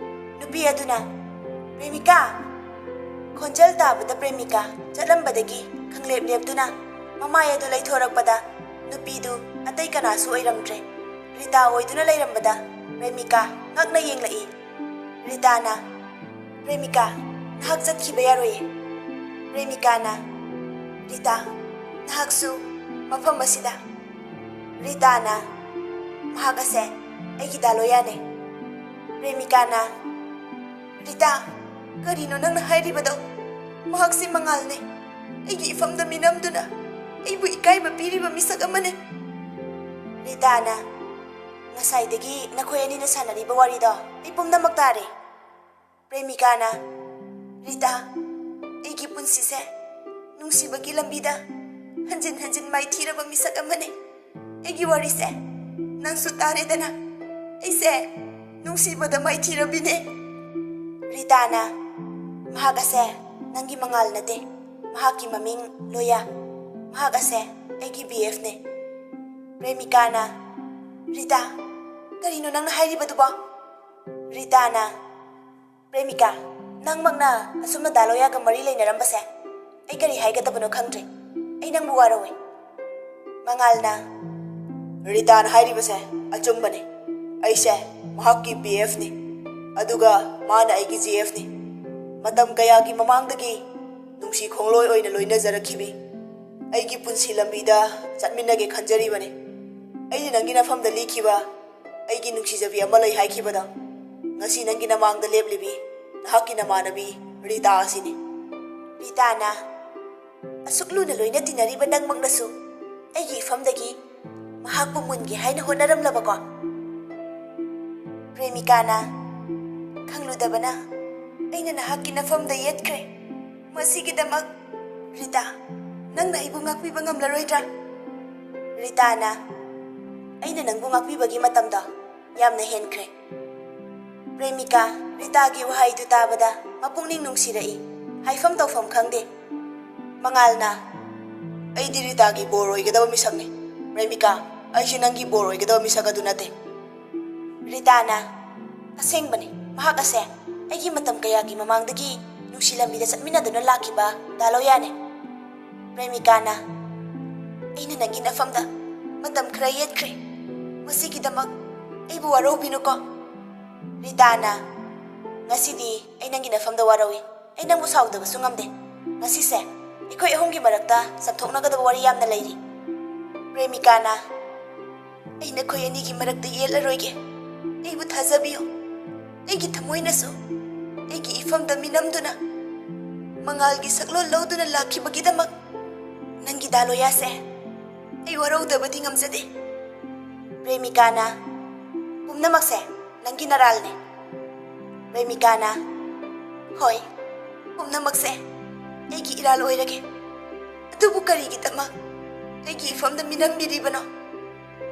ꯅꯨꯄꯤ ꯑꯗꯨꯅ, "ꯄ꯭ꯔꯦꯃꯤꯀꯥ!" ꯈꯣꯟꯖꯦꯜ ꯇꯥꯕꯗ ꯄ꯭ꯔꯦꯃꯤꯀꯥ ꯆꯠꯂꯝꯕꯗꯒꯤ ꯈꯪꯂꯦꯞ ꯂꯦꯞꯇꯨꯅ ꯃꯃꯥꯏ ꯑꯗꯨ ꯂꯩꯊꯣꯔꯛꯄꯗ ꯅꯨꯄꯤꯗꯨ ꯑꯇꯩ ꯀꯅꯥꯁꯨ ꯑꯣꯏꯔꯝꯗ꯭ꯔꯦ꯫ ꯔꯤꯇꯥ ꯑꯣꯏꯗꯨꯅ ꯂꯩꯔꯝꯕꯗ ꯄ꯭ꯔꯦꯃꯤꯀꯥ ꯉꯛꯅ ꯌꯦꯡꯂꯛꯏ꯫ ꯔꯤꯇꯥꯅ, "ꯄ꯭ꯔꯦꯃꯤꯀꯥ, ꯅꯍꯥꯛ ꯆꯠꯈꯤꯕ ꯌꯥꯔꯣꯏꯌꯦ꯫" ꯄ꯭ꯔꯦꯃꯤꯀꯥꯅ, "ꯔꯤꯇꯥ, ꯅꯍꯥꯛꯁꯨ ꯃꯐꯝ ꯑꯁꯤꯗ?" ꯔꯤꯇꯥꯅ, "ꯃꯍꯥꯛ ꯑꯁꯦ ꯑꯩꯒꯤ ꯗꯥ ꯂꯣꯌꯥꯅꯦ꯫" ꯄ꯭ꯔꯦꯃꯤꯀꯥꯅ, "ꯔꯤꯇꯥ, ꯀꯔꯤꯅꯣ ꯅꯪꯅ ꯍꯥꯏꯔꯤꯕꯗꯣ? ꯃꯍꯥꯛꯁꯤ ꯃꯉꯥꯜꯅꯦ꯫ ꯑꯩꯒꯤ ꯏꯐꯝꯗ ꯃꯤꯅꯝꯗꯨꯅ ꯑꯩꯕꯨ ꯏꯀꯥꯏꯕ ꯄꯤꯔꯤꯕ ꯃꯤꯁꯛ ꯑꯃꯅꯦ꯫" ꯔꯤꯇꯥꯅ, "ꯉꯁꯥꯏꯗꯒꯤ ꯅꯈꯣꯏ ꯑꯅꯤꯅ ꯁꯥꯟꯅꯔꯤꯕ ꯋꯥꯔꯤꯗꯣ ꯑꯩ ꯄꯨꯝꯅꯃꯛ ꯇꯥꯔꯦ꯫" ꯄ꯭ꯔꯦꯃꯤꯀꯥꯅ, "ꯔꯤꯇꯥ, ꯑꯩꯒꯤ ꯄꯨꯟꯁꯤꯁꯦ ꯅꯨꯡꯁꯤꯕꯒꯤ ꯂꯝꯕꯤꯗ ꯍꯟꯖꯤꯟ ꯍꯟꯖꯤꯟ ꯃꯥꯏꯊꯤꯔꯕ ꯃꯤꯁꯛ ꯑꯃꯅꯦ꯫ ꯑꯩꯒꯤ ꯋꯥꯔꯤꯁꯦ ꯅꯪꯁꯨ ꯇꯥꯔꯦꯗꯅ꯫ ꯑꯩꯁꯦ ꯅꯨꯡꯁꯤꯕꯗ ꯃꯥꯏꯊꯤꯔꯕꯤꯅꯦ꯫" ꯔꯤꯇꯥꯅ, "ꯃꯍꯥꯛ ꯑꯁꯦ ꯅꯪꯒꯤ ꯃꯉꯥꯜ ꯅꯠꯇꯦ꯫ ꯃꯍꯥꯛꯀꯤ ꯃꯃꯤꯡ ꯂꯣꯌꯥ꯫ ꯃꯍꯥꯛ ꯑꯁꯦ ꯑꯩꯒꯤ ꯕꯤ ꯑꯦꯐꯅꯦ꯫" ꯄ꯭ꯔꯦꯃꯤꯀꯥꯅ, "ꯔꯤꯇꯥ, ꯀꯔꯤꯅꯣ ꯅꯪꯅ ꯍꯥꯏꯔꯤꯕꯗꯨꯕꯣ?" ꯔꯤꯇꯥꯅ, "ꯄ꯭ꯔꯦꯃꯤꯀꯥ, ꯅꯪꯃꯛꯅ ꯑꯁꯨꯝꯅ ꯗꯥ ꯂꯣꯌꯥꯒ ꯃꯔꯤ ꯂꯩꯅꯔꯝꯕꯁꯦ ꯑꯩ ꯀꯔꯤ ꯍꯥꯏꯒꯗꯕꯅꯣ ꯈꯪꯗ꯭ꯔꯦ꯫ ꯑꯩ ꯅꯪꯕꯨ ꯋꯥꯔꯧꯏ꯫" ꯃꯉꯥꯜꯅ, "ꯔꯤꯇꯥꯅ ꯍꯥꯏꯔꯤꯕꯁꯦ ꯑꯆꯨꯝꯕꯅꯤ꯫ ꯑꯩꯁꯦ ꯃꯍꯥꯛꯀꯤ ꯕꯤ ꯑꯦꯐꯅꯤ, ꯑꯗꯨꯒ ꯃꯥꯅ ꯑꯩꯒꯤ ꯖꯤ ꯑꯦꯐꯅꯤ꯫ ꯃꯇꯝ ꯀꯌꯥꯒꯤ ꯃꯃꯥꯡꯗꯒꯤ ꯅꯨꯡꯁꯤ ꯈꯣꯡꯂꯣꯏ ꯑꯣꯏꯅ ꯂꯣꯏꯅꯖꯔꯛꯈꯤꯕꯤ, ꯑꯩꯒꯤ ꯄꯨꯟꯁꯤ ꯂꯝꯕꯤꯗ ꯆꯠꯃꯤꯟꯅꯒꯦ ꯈꯟꯖꯔꯤꯕꯅꯤ꯫ ꯑꯩꯅ ꯅꯪꯒꯤ ꯅꯐꯝꯗ ꯂꯤꯈꯤꯕ ꯑꯩꯒꯤ ꯅꯨꯡꯁꯤꯖꯕꯤ ꯑꯃ ꯂꯩ ꯍꯥꯏꯈꯤꯕꯗꯣ, ꯉꯁꯤ ꯅꯪꯒꯤ ꯅꯃꯥꯡꯗ ꯂꯦꯞꯂꯤꯕꯤ ꯅꯍꯥꯛꯀꯤ ꯅꯃꯥꯟꯅꯕꯤ ꯔꯤꯇꯥ ꯑꯁꯤꯅꯤ꯫" ꯔꯤꯇꯥꯅ, "ꯑꯁꯨꯛ ꯂꯨꯅ ꯂꯣꯏꯅ ꯇꯤꯟꯅꯔꯤꯕ ꯅꯪꯃꯛꯅꯁꯨ ꯑꯩꯒꯤ ꯏꯐꯝꯗꯒꯤ ꯃꯍꯥꯛꯄꯨ ꯃꯨꯟꯒꯦ ꯍꯥꯏꯅ ꯍꯣꯠꯅꯔꯝꯂꯕꯀꯣ? ꯄ꯭ꯔꯦꯃꯤꯀꯥꯅ, "ꯈꯪꯂꯨꯗꯕꯅ ꯑꯩꯅ ꯅꯍꯥꯛꯀꯤ ꯅꯐꯝꯗ ꯌꯦꯠꯈ꯭ꯔꯦ꯫ ꯃꯁꯤꯒꯤꯗꯃꯛ, ꯔꯤꯇꯥ, ꯅꯪꯅ ꯑꯩꯕꯨ ꯉꯥꯛꯄꯤꯕ ꯉꯝꯂꯔꯣꯏꯗ꯭ꯔꯥ?" ꯔꯤꯇꯥꯅ, "ꯑꯩꯅ ꯅꯪꯕꯨ ꯉꯥꯛꯄꯤꯕꯒꯤ ꯃꯇꯝꯗꯣ ꯌꯥꯝꯅ ꯍꯦꯟꯈ꯭ꯔꯦ꯫" ꯄ꯭ꯔꯦꯃꯤꯀꯥ, ꯔꯤꯇꯥꯒꯤ ꯋꯥꯍꯩꯗꯨ ꯇꯥꯕꯗ ꯃꯄꯨꯛꯅꯤꯡ ꯅꯨꯡꯁꯤꯔꯛꯏ꯫ ꯍꯥꯏꯐꯝ ꯇꯧꯐꯝ ꯈꯪꯗꯦ꯫ ꯃꯉꯥꯜꯅ, "ꯑꯩꯗꯤ ꯔꯤꯇꯥꯒꯤ ꯕꯣꯔ ꯑꯣꯏꯒꯗꯕ ꯃꯤꯁꯛꯅꯤ꯫ ꯄ꯭ꯔꯦꯃꯤꯀꯥ, ꯑꯩꯁꯦ ꯅꯪꯒꯤ ꯕꯣꯔ ꯑꯣꯏꯒꯗꯕ ꯃꯤꯁꯛ ꯑꯗꯨ ꯅꯠꯇꯦ꯫" ꯔꯤꯇꯥꯅ, "ꯑꯁꯦꯡꯕꯅꯤ, ꯃꯍꯥꯛ ꯑꯁꯦ ꯑꯩꯒꯤ ꯃꯇꯝ ꯀꯌꯥꯒꯤ ꯃꯃꯥꯡꯗꯒꯤ ꯅꯨꯡꯁꯤ ꯂꯝꯕꯤꯗ ꯆꯠꯃꯤꯟꯅꯗꯨꯅ ꯂꯥꯛꯈꯤꯕ ꯗꯥ ꯂꯣꯌꯥꯅꯤ꯫" ꯄ꯭ꯔꯦꯃꯤꯀꯥꯅ, "ꯑꯩꯅ ꯅꯪꯒꯤ ꯅꯐꯝꯗ ꯃꯇꯝ ꯈꯔ ꯌꯦꯠꯈ꯭ꯔꯦ꯫ ꯃꯁꯤꯒꯤꯗꯃꯛ ꯑꯩꯕꯨ ꯋꯥꯔꯧꯕꯤꯅꯨꯀꯣ꯫" ꯔꯤꯇꯥꯅ, "ꯉꯁꯤꯗꯤ ꯑꯩ ꯅꯪꯒꯤ ꯅꯐꯝꯗ ꯋꯥꯔꯧꯏ꯫ ꯑꯩ ꯅꯪꯕꯨ ꯁꯥꯎꯗꯕꯁꯨ ꯉꯝꯗꯦ꯫ ꯉꯁꯤꯁꯦ ꯑꯩꯈꯣꯏ ꯑꯍꯨꯝꯒꯤ ꯃꯔꯛꯇ ꯆꯥꯝꯊꯣꯛꯅꯒꯗꯕ ꯋꯥꯔꯤ ꯌꯥꯝꯅ ꯂꯩꯔꯤ꯫" ꯄ꯭ꯔꯦꯃꯤꯀꯥꯅ, "ꯑꯩ ꯅꯈꯣꯏ ꯑꯅꯤꯒꯤ ꯃꯔꯛꯇ ꯌꯦꯠꯂꯔꯣꯏꯒꯦ꯫ ꯑꯩꯕꯨ ꯊꯥꯖꯕꯤꯌꯨ꯫ ꯑꯩꯒꯤ ꯊꯃꯣꯏꯅꯁꯨ ꯑꯩꯒꯤ ꯏꯐꯝꯗ ꯃꯤꯅꯝꯗꯨꯅ, ꯃꯉꯥꯜꯒꯤ ꯁꯛꯂꯣꯟ ꯂꯧꯗꯨꯅ ꯂꯥꯛꯈꯤꯕꯒꯤꯗꯃꯛ ꯅꯪꯒꯤ ꯗꯥ ꯂꯣꯌꯥꯁꯦ ꯑꯩ ꯋꯥꯔꯧꯗꯕꯗꯤ ꯉꯝꯖꯗꯦ꯫" ꯄ꯭ꯔꯦꯃꯤꯀꯥꯅ, "ꯄꯨꯝꯅꯃꯛꯁꯦ ꯅꯪꯒꯤ ꯅꯔꯥꯜꯅꯦ꯫" ꯄ꯭ꯔꯦꯃꯤꯀꯥꯅ, "ꯍꯣꯏ, ꯄꯨꯝꯅꯃꯛꯁꯦ ꯑꯩꯒꯤ ꯏꯔꯥꯜ ꯑꯣꯏꯔꯒꯦ꯫ ꯑꯗꯨꯕꯨ ꯀꯔꯤꯒꯤꯗꯃꯛ ꯑꯩꯒꯤ ꯏꯐꯝꯗ ꯃꯤꯅꯝꯕꯤꯔꯤꯕꯅꯣ?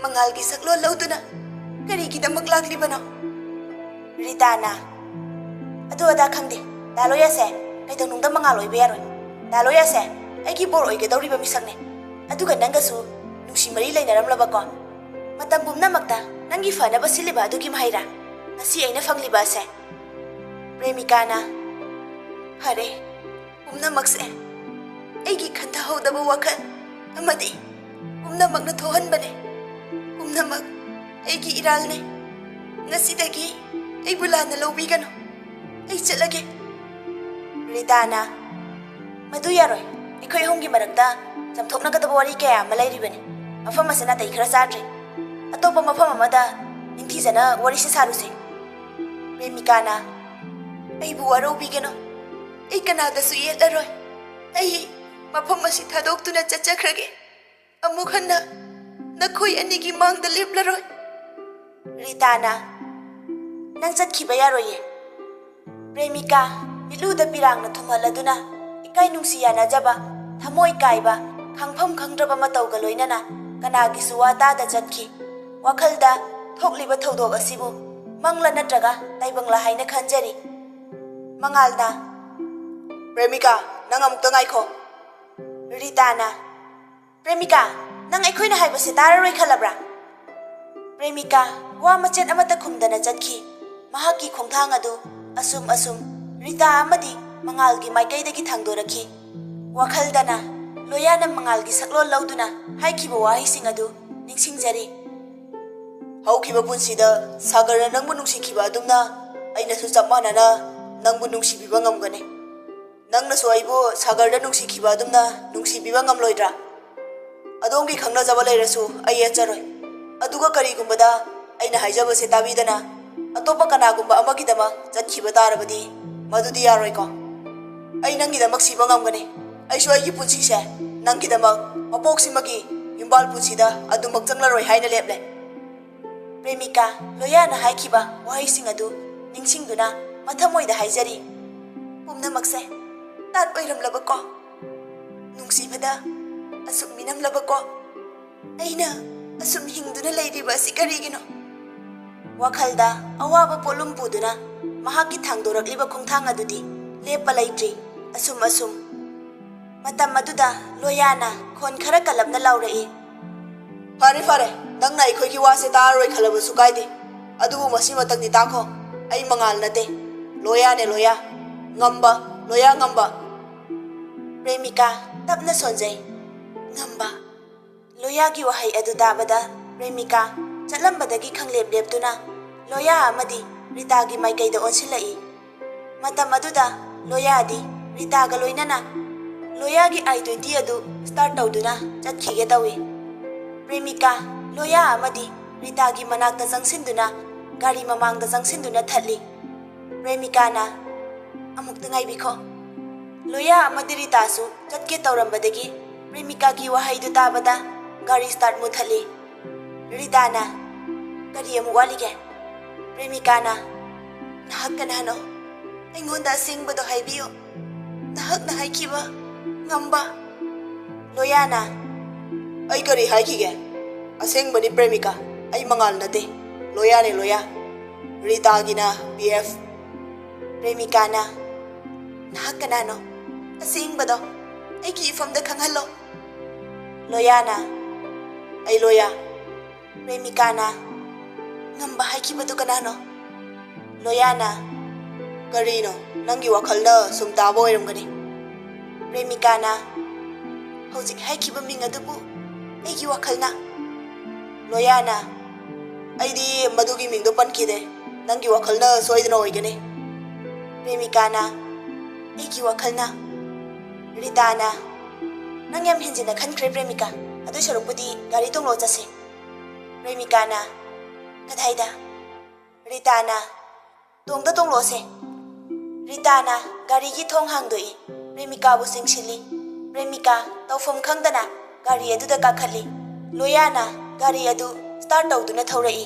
ꯃꯉꯥꯜꯒꯤ ꯁꯛꯂꯣꯟ ꯂꯧꯗꯨꯅ ꯀꯔꯤꯒꯤꯗꯃꯛ ꯂꯥꯛꯂꯤꯕꯅꯣ?" ꯔꯤꯇꯥꯅ, "ꯑꯗꯨ ꯑꯗꯥ ꯈꯪꯗꯦ꯫ ꯗꯥ ꯂꯣꯌꯥꯁꯦ ꯀꯩꯗꯧꯅꯨꯡꯗ ꯃꯉꯥꯜ ꯑꯣꯏꯕ ꯌꯥꯔꯣꯏ꯫ ꯗꯥ ꯂꯣꯌꯥꯁꯦ ꯑꯩꯒꯤ ꯕꯣꯔ ꯑꯣꯏꯒꯗꯧꯔꯤꯕ ꯃꯤꯁꯛꯅꯦ꯫ ꯑꯗꯨꯒ ꯅꯪꯒꯁꯨ ꯅꯨꯡꯁꯤ ꯃꯔꯤ ꯂꯩꯅꯔꯝꯂꯕꯀꯣ? ꯃꯇꯝ ꯄꯨꯝꯅꯃꯛꯇ ꯅꯪꯒꯤ ꯐꯅꯕ ꯁꯤꯜꯂꯤꯕ ꯑꯗꯨꯒꯤ ꯃꯍꯩꯔꯥ ꯉꯁꯤ ꯑꯩꯅ ꯐꯪꯂꯤꯕ ꯑꯁꯦ?" ꯄ꯭ꯔꯦꯃꯤꯀꯥꯅ, "ꯐꯔꯦ, ꯄꯨꯝꯅꯃꯛꯁꯦ ꯑꯩꯒꯤ ꯈꯟꯊꯍꯧꯗꯕ ꯋꯥꯈꯜ ꯑꯃꯗꯤ ꯄꯨꯝꯅꯃꯛꯅ ꯊꯣꯛꯍꯟꯕꯅꯦ꯫ ꯄꯨꯝꯅꯃꯛ ꯑꯩꯒꯤ ꯏꯔꯥꯜꯅꯦ꯫ ꯉꯁꯤꯗꯒꯤ ꯑꯩꯕꯨ ꯂꯥꯟꯅ ꯂꯧꯕꯤꯒꯅꯨ꯫ ꯑꯩ ꯆꯠꯂꯒꯦ꯫" ꯔꯤꯇꯥꯅ, "ꯃꯗꯨ ꯌꯥꯔꯣꯏ꯫ ꯑꯩꯈꯣꯏ ꯑꯍꯨꯝꯒꯤ ꯃꯔꯛꯇ ꯆꯥꯝꯊꯣꯛꯅꯒꯗꯕ ꯋꯥꯔꯤ ꯀꯌꯥ ꯑꯃ ꯂꯩꯔꯤꯕꯅꯤ꯫ ꯃꯐꯝ ꯑꯁꯤ ꯅꯥꯇꯩ ꯈꯔ ꯆꯥꯗ꯭ꯔꯦ꯫ ꯑꯇꯣꯞꯄ ꯃꯐꯝ ꯑꯃꯗ ꯅꯤꯡꯊꯤꯖꯅ ꯋꯥꯔꯤꯁꯤ ꯁꯥꯔꯨꯁꯦ꯫" ꯄ꯭ꯔꯦꯃꯤꯀꯥꯅ, "ꯑꯩꯕꯨ ꯋꯥꯔꯧꯕꯤꯒꯅꯨ꯫ ꯑꯩ ꯀꯅꯥꯗꯁꯨ ꯌꯦꯠꯂꯔꯣꯏ꯫ ꯑꯩ ꯃꯐꯝ ꯑꯁꯤ ꯊꯥꯗꯣꯛꯇꯨꯅ ꯆꯠꯆꯈ꯭ꯔꯒꯦ꯫ ꯑꯃꯨꯛ ꯍꯟꯅ ꯅꯈꯣꯏ ꯑꯅꯤꯒꯤ ꯃꯥꯡꯗ ꯂꯦꯞꯂꯔꯣꯏ꯫ ꯔꯤꯇꯥꯅ, "ꯅꯪ ꯆꯠꯈꯤꯕ ꯌꯥꯔꯣꯏꯌꯦ꯫" ꯄ꯭ꯔꯦꯃꯤꯀꯥ, ꯃꯤꯠꯂꯨꯗ ꯄꯤꯔꯥꯡꯅ ꯊꯨꯝꯍꯜꯂꯗꯨꯅ, ꯏꯀꯥꯏ ꯅꯨꯡꯁꯤ ꯌꯥꯅꯖꯕ, ꯊꯃꯣꯏ ꯀꯥꯏꯕ, ꯈꯪꯐꯝ ꯈꯪꯗ꯭ꯔꯕ ꯃꯇꯧꯒ ꯂꯣꯏꯅꯅ ꯀꯅꯥꯒꯤꯁꯨ ꯋꯥ ꯇꯥꯗ ꯆꯠꯈꯤ꯫ ꯋꯥꯈꯜꯗ, ꯊꯣꯛꯂꯤꯕ ꯊꯧꯗꯣꯛ ꯑꯁꯤꯕꯨ ꯃꯪꯂ ꯅꯠꯇ꯭ꯔꯒ ꯇꯥꯏꯕꯪꯂ ꯍꯥꯏꯅ ꯈꯟꯖꯔꯤ꯫ ꯃꯉꯥꯜꯅ, "ꯄ꯭ꯔꯦꯃꯤꯀꯥ, ꯅꯪ ꯑꯃꯨꯛꯇ ꯉꯥꯏꯈꯣ꯫" ꯔꯤꯇꯥꯅ, "ꯄ꯭ꯔꯦꯃꯤꯀꯥ, ꯅꯪ ꯑꯩꯈꯣꯏꯅ ꯍꯥꯏꯕꯁꯦ ꯇꯥꯔꯔꯣꯏ ꯈꯜꯂꯕ꯭ꯔꯥ?" ꯄ꯭ꯔꯦꯃꯤꯀꯥ ꯋꯥ ꯃꯆꯦꯠ ꯑꯃꯠꯇ ꯈꯨꯝꯗꯅ ꯆꯠꯈꯤ꯫ ꯃꯍꯥꯛꯀꯤ ꯈꯣꯡꯊꯥꯡ ꯑꯗꯨ ꯑꯁꯨꯝ ꯑꯁꯨꯝ ꯔꯤꯇꯥ ꯑꯃꯗꯤ ꯃꯉꯥꯜꯒꯤ ꯃꯥꯏꯀꯩꯗꯒꯤ ꯊꯥꯡꯗꯣꯔꯛꯈꯤ꯫ ꯋꯥꯈꯜꯗꯅ ꯂꯣꯌꯥꯅ ꯃꯉꯥꯜꯒꯤ ꯁꯛꯂꯣꯟ ꯂꯧꯗꯨꯅ ꯍꯥꯏꯈꯤꯕ ꯋꯥꯍꯩꯁꯤꯡ ꯑꯗꯨ ꯅꯤꯡꯁꯤꯡꯖꯔꯤ꯫ "ꯍꯧꯈꯤꯕ ꯄꯨꯟꯁꯤꯗ ꯁꯥꯒꯔꯅ ꯅꯪꯕꯨ ꯅꯨꯡꯁꯤꯈꯤꯕ ꯑꯗꯨꯝꯅ ꯑꯩꯅꯁꯨ ꯆꯞ ꯃꯥꯟꯅꯅ ꯅꯪꯕꯨ ꯅꯨꯡꯁꯤꯕꯤꯕ ꯉꯝꯒꯅꯤ꯫ ꯅꯪꯅꯁꯨ ꯑꯩꯕꯨ ꯁꯥꯒꯔꯗ ꯅꯨꯡꯁꯤꯈꯤꯕ ꯑꯗꯨꯝꯅ ꯅꯨꯡꯁꯤꯕꯤꯕ ꯉꯝꯂꯣꯏꯗ꯭ꯔꯥ? ꯑꯗꯣꯝꯒꯤ ꯈꯪꯅꯖꯕ ꯂꯩꯔꯁꯨ ꯑꯩ ꯌꯦꯠꯆꯔꯣꯏ꯫ ꯑꯗꯨꯒ ꯀꯔꯤꯒꯨꯝꯕꯗ ꯑꯩꯅ ꯍꯥꯏꯖꯕꯁꯦ ꯇꯥꯕꯤꯗꯅ ꯑꯇꯣꯞꯄ ꯀꯅꯥꯒꯨꯝꯕ ꯑꯃꯒꯤꯗꯃꯛ ꯆꯠꯈꯤꯕ ꯇꯥꯔꯕꯗꯤ ꯃꯗꯨꯗꯤ ꯌꯥꯔꯣꯏꯀꯣ? ꯑꯩ ꯅꯪꯒꯤꯗꯃꯛ ꯁꯤꯕ ꯉꯝꯒꯅꯤ꯫ ꯑꯩꯁꯨ ꯑꯩꯒꯤ ꯄꯨꯟꯁꯤꯁꯦ ꯅꯪꯒꯤꯗꯃꯛ ꯃꯄꯣꯛꯁꯤꯃꯒꯤ ꯌꯨꯝꯕꯥꯜ ꯄꯨꯟꯁꯤꯗ ꯑꯗꯨꯃꯛ ꯆꯪꯂꯔꯣꯏ ꯍꯥꯏꯅ ꯂꯦꯞꯂꯦ꯫" ꯄ꯭ꯔꯦꯃꯤꯀꯥ ꯂꯣꯌꯥꯅ ꯍꯥꯏꯈꯤꯕ ꯋꯥꯍꯩꯁꯤꯡ ꯑꯗꯨ ꯅꯤꯡꯁꯤꯡꯗꯨꯅ ꯃꯊꯃꯣꯏꯗ ꯍꯥꯏꯖꯔꯤ, "ꯄꯨꯝꯅꯃꯛꯁꯦ ꯇꯥꯠ ꯑꯣꯏꯔꯝꯂꯕꯀꯣ? ꯅꯨꯡꯁꯤꯕꯗ ꯑꯁꯨꯛ ꯃꯤꯅꯝꯂꯕꯀꯣ? ꯑꯩꯅ ꯑꯁꯨꯝ ꯍꯤꯡꯗꯨꯅ ꯂꯩꯔꯤꯕ ꯑꯁꯤ ꯀꯔꯤꯒꯤꯅꯣ?" ꯋꯥꯈꯜꯗ ꯑꯋꯥꯕ ꯄꯣꯠꯂꯨꯝ ꯄꯨꯗꯨꯅ ꯃꯍꯥꯛꯀꯤ ꯊꯥꯡꯗꯣꯔꯛꯂꯤꯕ ꯈꯣꯡꯊꯥꯡ ꯑꯗꯨꯗꯤ ꯂꯦꯞꯄ ꯂꯩꯇ꯭ꯔꯤ꯫ ꯑꯁꯨꯝ ꯑꯁꯨꯝ ꯃꯇꯝ ꯑꯗꯨꯗ ꯂꯣꯌꯥꯅ ꯈꯣꯟ ꯈꯔ ꯀꯜꯂꯞꯅ ꯂꯥꯎꯔꯛꯏ, "ꯐꯔꯦ, ꯐꯔꯦ, ꯅꯪꯅ ꯑꯩꯈꯣꯏꯒꯤ ꯋꯥꯁꯦ ꯇꯥꯔꯔꯣꯏ ꯈꯜꯂꯕꯁꯨ ꯀꯥꯏꯗꯦ꯫ ꯑꯗꯨꯕꯨ ꯃꯁꯤꯃꯇꯪꯗꯤ ꯇꯥꯈꯣ, ꯑꯩ ꯃꯉꯥꯜ ꯅꯠꯇꯦ, ꯂꯣꯌꯥꯅꯦ, ꯂꯣꯌꯥ꯫ ꯉꯝꯕ, ꯂꯣꯌꯥ ꯉꯝꯕ꯫" ꯄ꯭ꯔꯦꯃꯤꯀꯥ ꯇꯞꯅ ꯁꯣꯟꯖꯩ, "ꯉꯝꯕ?" ꯂꯣꯌꯥꯒꯤ ꯋꯥꯍꯩ ꯑꯗꯨ ꯇꯥꯕꯗ ꯄ꯭ꯔꯦꯃꯤꯀꯥ ꯆꯠꯂꯝꯕꯗꯒꯤ ꯈꯪꯂꯦꯞ ꯂꯦꯞꯇꯨꯅ ꯂꯣꯌꯥ ꯑꯃꯗꯤ ꯔꯤꯇꯥꯒꯤ ꯃꯥꯏꯀꯩꯗ ꯑꯣꯟꯁꯤꯜꯂꯛꯏ꯫ ꯃꯇꯝ ꯑꯗꯨꯗ ꯂꯣꯌꯥꯗꯤ ꯔꯤꯇꯥꯒ ꯂꯣꯏꯅꯅ ꯂꯣꯌꯥꯒꯤ ꯑꯥꯏ ꯇ꯭ꯋꯦꯟꯇꯤ ꯑꯗꯨ ꯁ꯭ꯇꯥꯔꯠ ꯇꯧꯗꯨꯅ ꯆꯠꯈꯤꯒꯦ ꯇꯧꯏ꯫ ꯄ꯭ꯔꯦꯃꯤꯀꯥ ꯂꯣꯌꯥ ꯑꯃꯗꯤ ꯔꯤꯇꯥꯒꯤ ꯃꯅꯥꯛꯇ ꯆꯪꯁꯤꯟꯗꯨꯅ ꯒꯥꯔꯤ ꯃꯃꯥꯡꯗ ꯆꯪꯁꯤꯟꯗꯨꯅ ꯊꯠꯂꯤ꯫ ꯄ꯭ꯔꯦꯃꯤꯀꯥꯅ, "ꯑꯃꯨꯛꯇ ꯉꯥꯏꯕꯤꯈꯣ꯫" ꯂꯣꯌꯥ ꯑꯃꯗꯤ ꯔꯤꯇꯥꯁꯨ ꯆꯠꯀꯦ ꯇꯧꯔꯝꯕꯗꯒꯤ ꯄ꯭ꯔꯦꯃꯤꯀꯥꯒꯤ ꯋꯥꯍꯩꯗꯨ ꯇꯥꯕꯗ ꯒꯥꯔꯤ ꯁ꯭ꯇꯥꯔꯠ ꯃꯨꯊꯠꯂꯤ꯫ ꯔꯤꯇꯥꯅ, "ꯀꯔꯤ ꯑꯃꯨꯛ ꯋꯥꯠꯂꯤꯒꯦ?" ꯄ꯭ꯔꯦꯃꯤꯀꯥꯅ, "ꯅꯍꯥꯛ ꯀꯅꯥꯅꯣ? ꯑꯩꯉꯣꯟꯗ ꯑꯁꯦꯡꯕꯗꯣ ꯍꯥꯏꯕꯤꯌꯨ꯫ ꯅꯍꯥꯛꯅ ꯍꯥꯏꯈꯤꯕ ꯉꯝꯕ꯫" ꯂꯣꯌꯥꯅ, "ꯑꯩ ꯀꯔꯤ ꯍꯥꯏꯈꯤꯒꯦ? ꯑꯁꯦꯡꯕꯅꯤ ꯄ꯭ꯔꯦꯃꯤꯀꯥ, ꯑꯩ ꯃꯉꯥꯜ ꯅꯠꯇꯦ, ꯂꯣꯌꯥꯅꯦ, ꯂꯣꯌꯥ꯫ ꯔꯤꯇꯥꯒꯤꯅ ꯕꯤ ꯑꯦꯐ꯫" ꯄ꯭ꯔꯦꯃꯤꯀꯥꯅ, "ꯅꯍꯥꯛ ꯀꯅꯥꯅꯣ? ꯑꯁꯦꯡꯕꯗꯣ ꯑꯩꯒꯤ ꯏꯐꯝꯗ ꯈꯪꯍꯜꯂꯣ꯫" ꯂꯣꯌꯥꯅ, "ꯑꯩ ꯂꯣꯌꯥ꯫" ꯄ꯭ꯔꯦꯃꯤꯀꯥꯅ, "ꯉꯝꯕ ꯍꯥꯏꯈꯤꯕꯗꯨ ꯀꯅꯥꯅꯣ?" ꯂꯣꯌꯥꯅ, "ꯀꯔꯤꯅꯣ? ꯅꯪꯒꯤ ꯋꯥꯈꯜꯅ ꯁꯨꯝ ꯇꯥꯕ ꯑꯣꯏꯔꯝꯒꯅꯤ꯫" ꯄ꯭ꯔꯦꯃꯤꯀꯥꯅ, "ꯍꯧꯖꯤꯛ ꯍꯥꯏꯈꯤꯕ ꯃꯤꯡ ꯑꯗꯨꯕꯨ ꯑꯩꯒꯤ ꯋꯥꯈꯜꯅ꯫" ꯂꯣꯌꯥꯅ, "ꯑꯩꯗꯤ ꯃꯗꯨꯒꯤ ꯃꯤꯡꯗꯣ ꯄꯟꯈꯤꯗꯦ꯫ ꯅꯪꯒꯤ ꯋꯥꯈꯜꯅ ꯁꯣꯏꯗꯅ ꯑꯣꯏꯒꯅꯤ꯫" ꯄ꯭ꯔꯦꯃꯤꯀꯥꯅ, "ꯑꯩꯒꯤ ꯋꯥꯈꯜꯅ꯫" ꯔꯤꯇꯥꯅ, "ꯅꯪ ꯌꯥꯝ ꯍꯦꯟꯖꯤꯟꯅ ꯈꯟꯈ꯭ꯔꯦ ꯄ꯭ꯔꯦꯃꯤꯀꯥ꯫ ꯑꯗꯨꯏ ꯁꯔꯨꯛꯄꯨꯗꯤ ꯒꯥꯔꯤ ꯇꯣꯡꯂꯣ ꯆꯠꯁꯦ꯫" ꯄ꯭ꯔꯦꯃꯤꯀꯥꯅ, "ꯀꯗꯥꯏꯗ?" ꯔꯤꯇꯥꯅ, "ꯇꯣꯡꯗ ꯇꯣꯡꯂꯣꯁꯦ꯫" ꯔꯤꯇꯥꯅ ꯒꯥꯔꯤꯒꯤ ꯊꯣꯡ ꯍꯥꯡꯗꯣꯛꯏ꯫ ꯄ꯭ꯔꯦꯃꯤꯀꯥꯕꯨ ꯆꯤꯡꯁꯤꯜꯂꯤ꯫ ꯄ꯭ꯔꯦꯃꯤꯀꯥ ꯇꯧꯐꯝ ꯈꯪꯗꯅ ꯒꯥꯔꯤ ꯑꯗꯨꯗ ꯀꯥꯈꯠꯂꯤ꯫ ꯂꯣꯌꯥꯅ ꯒꯥꯔꯤ ꯑꯗꯨ ꯁ꯭ꯇꯥꯔꯠ ꯇꯧꯗꯨꯅ ꯊꯧꯔꯛꯏ꯫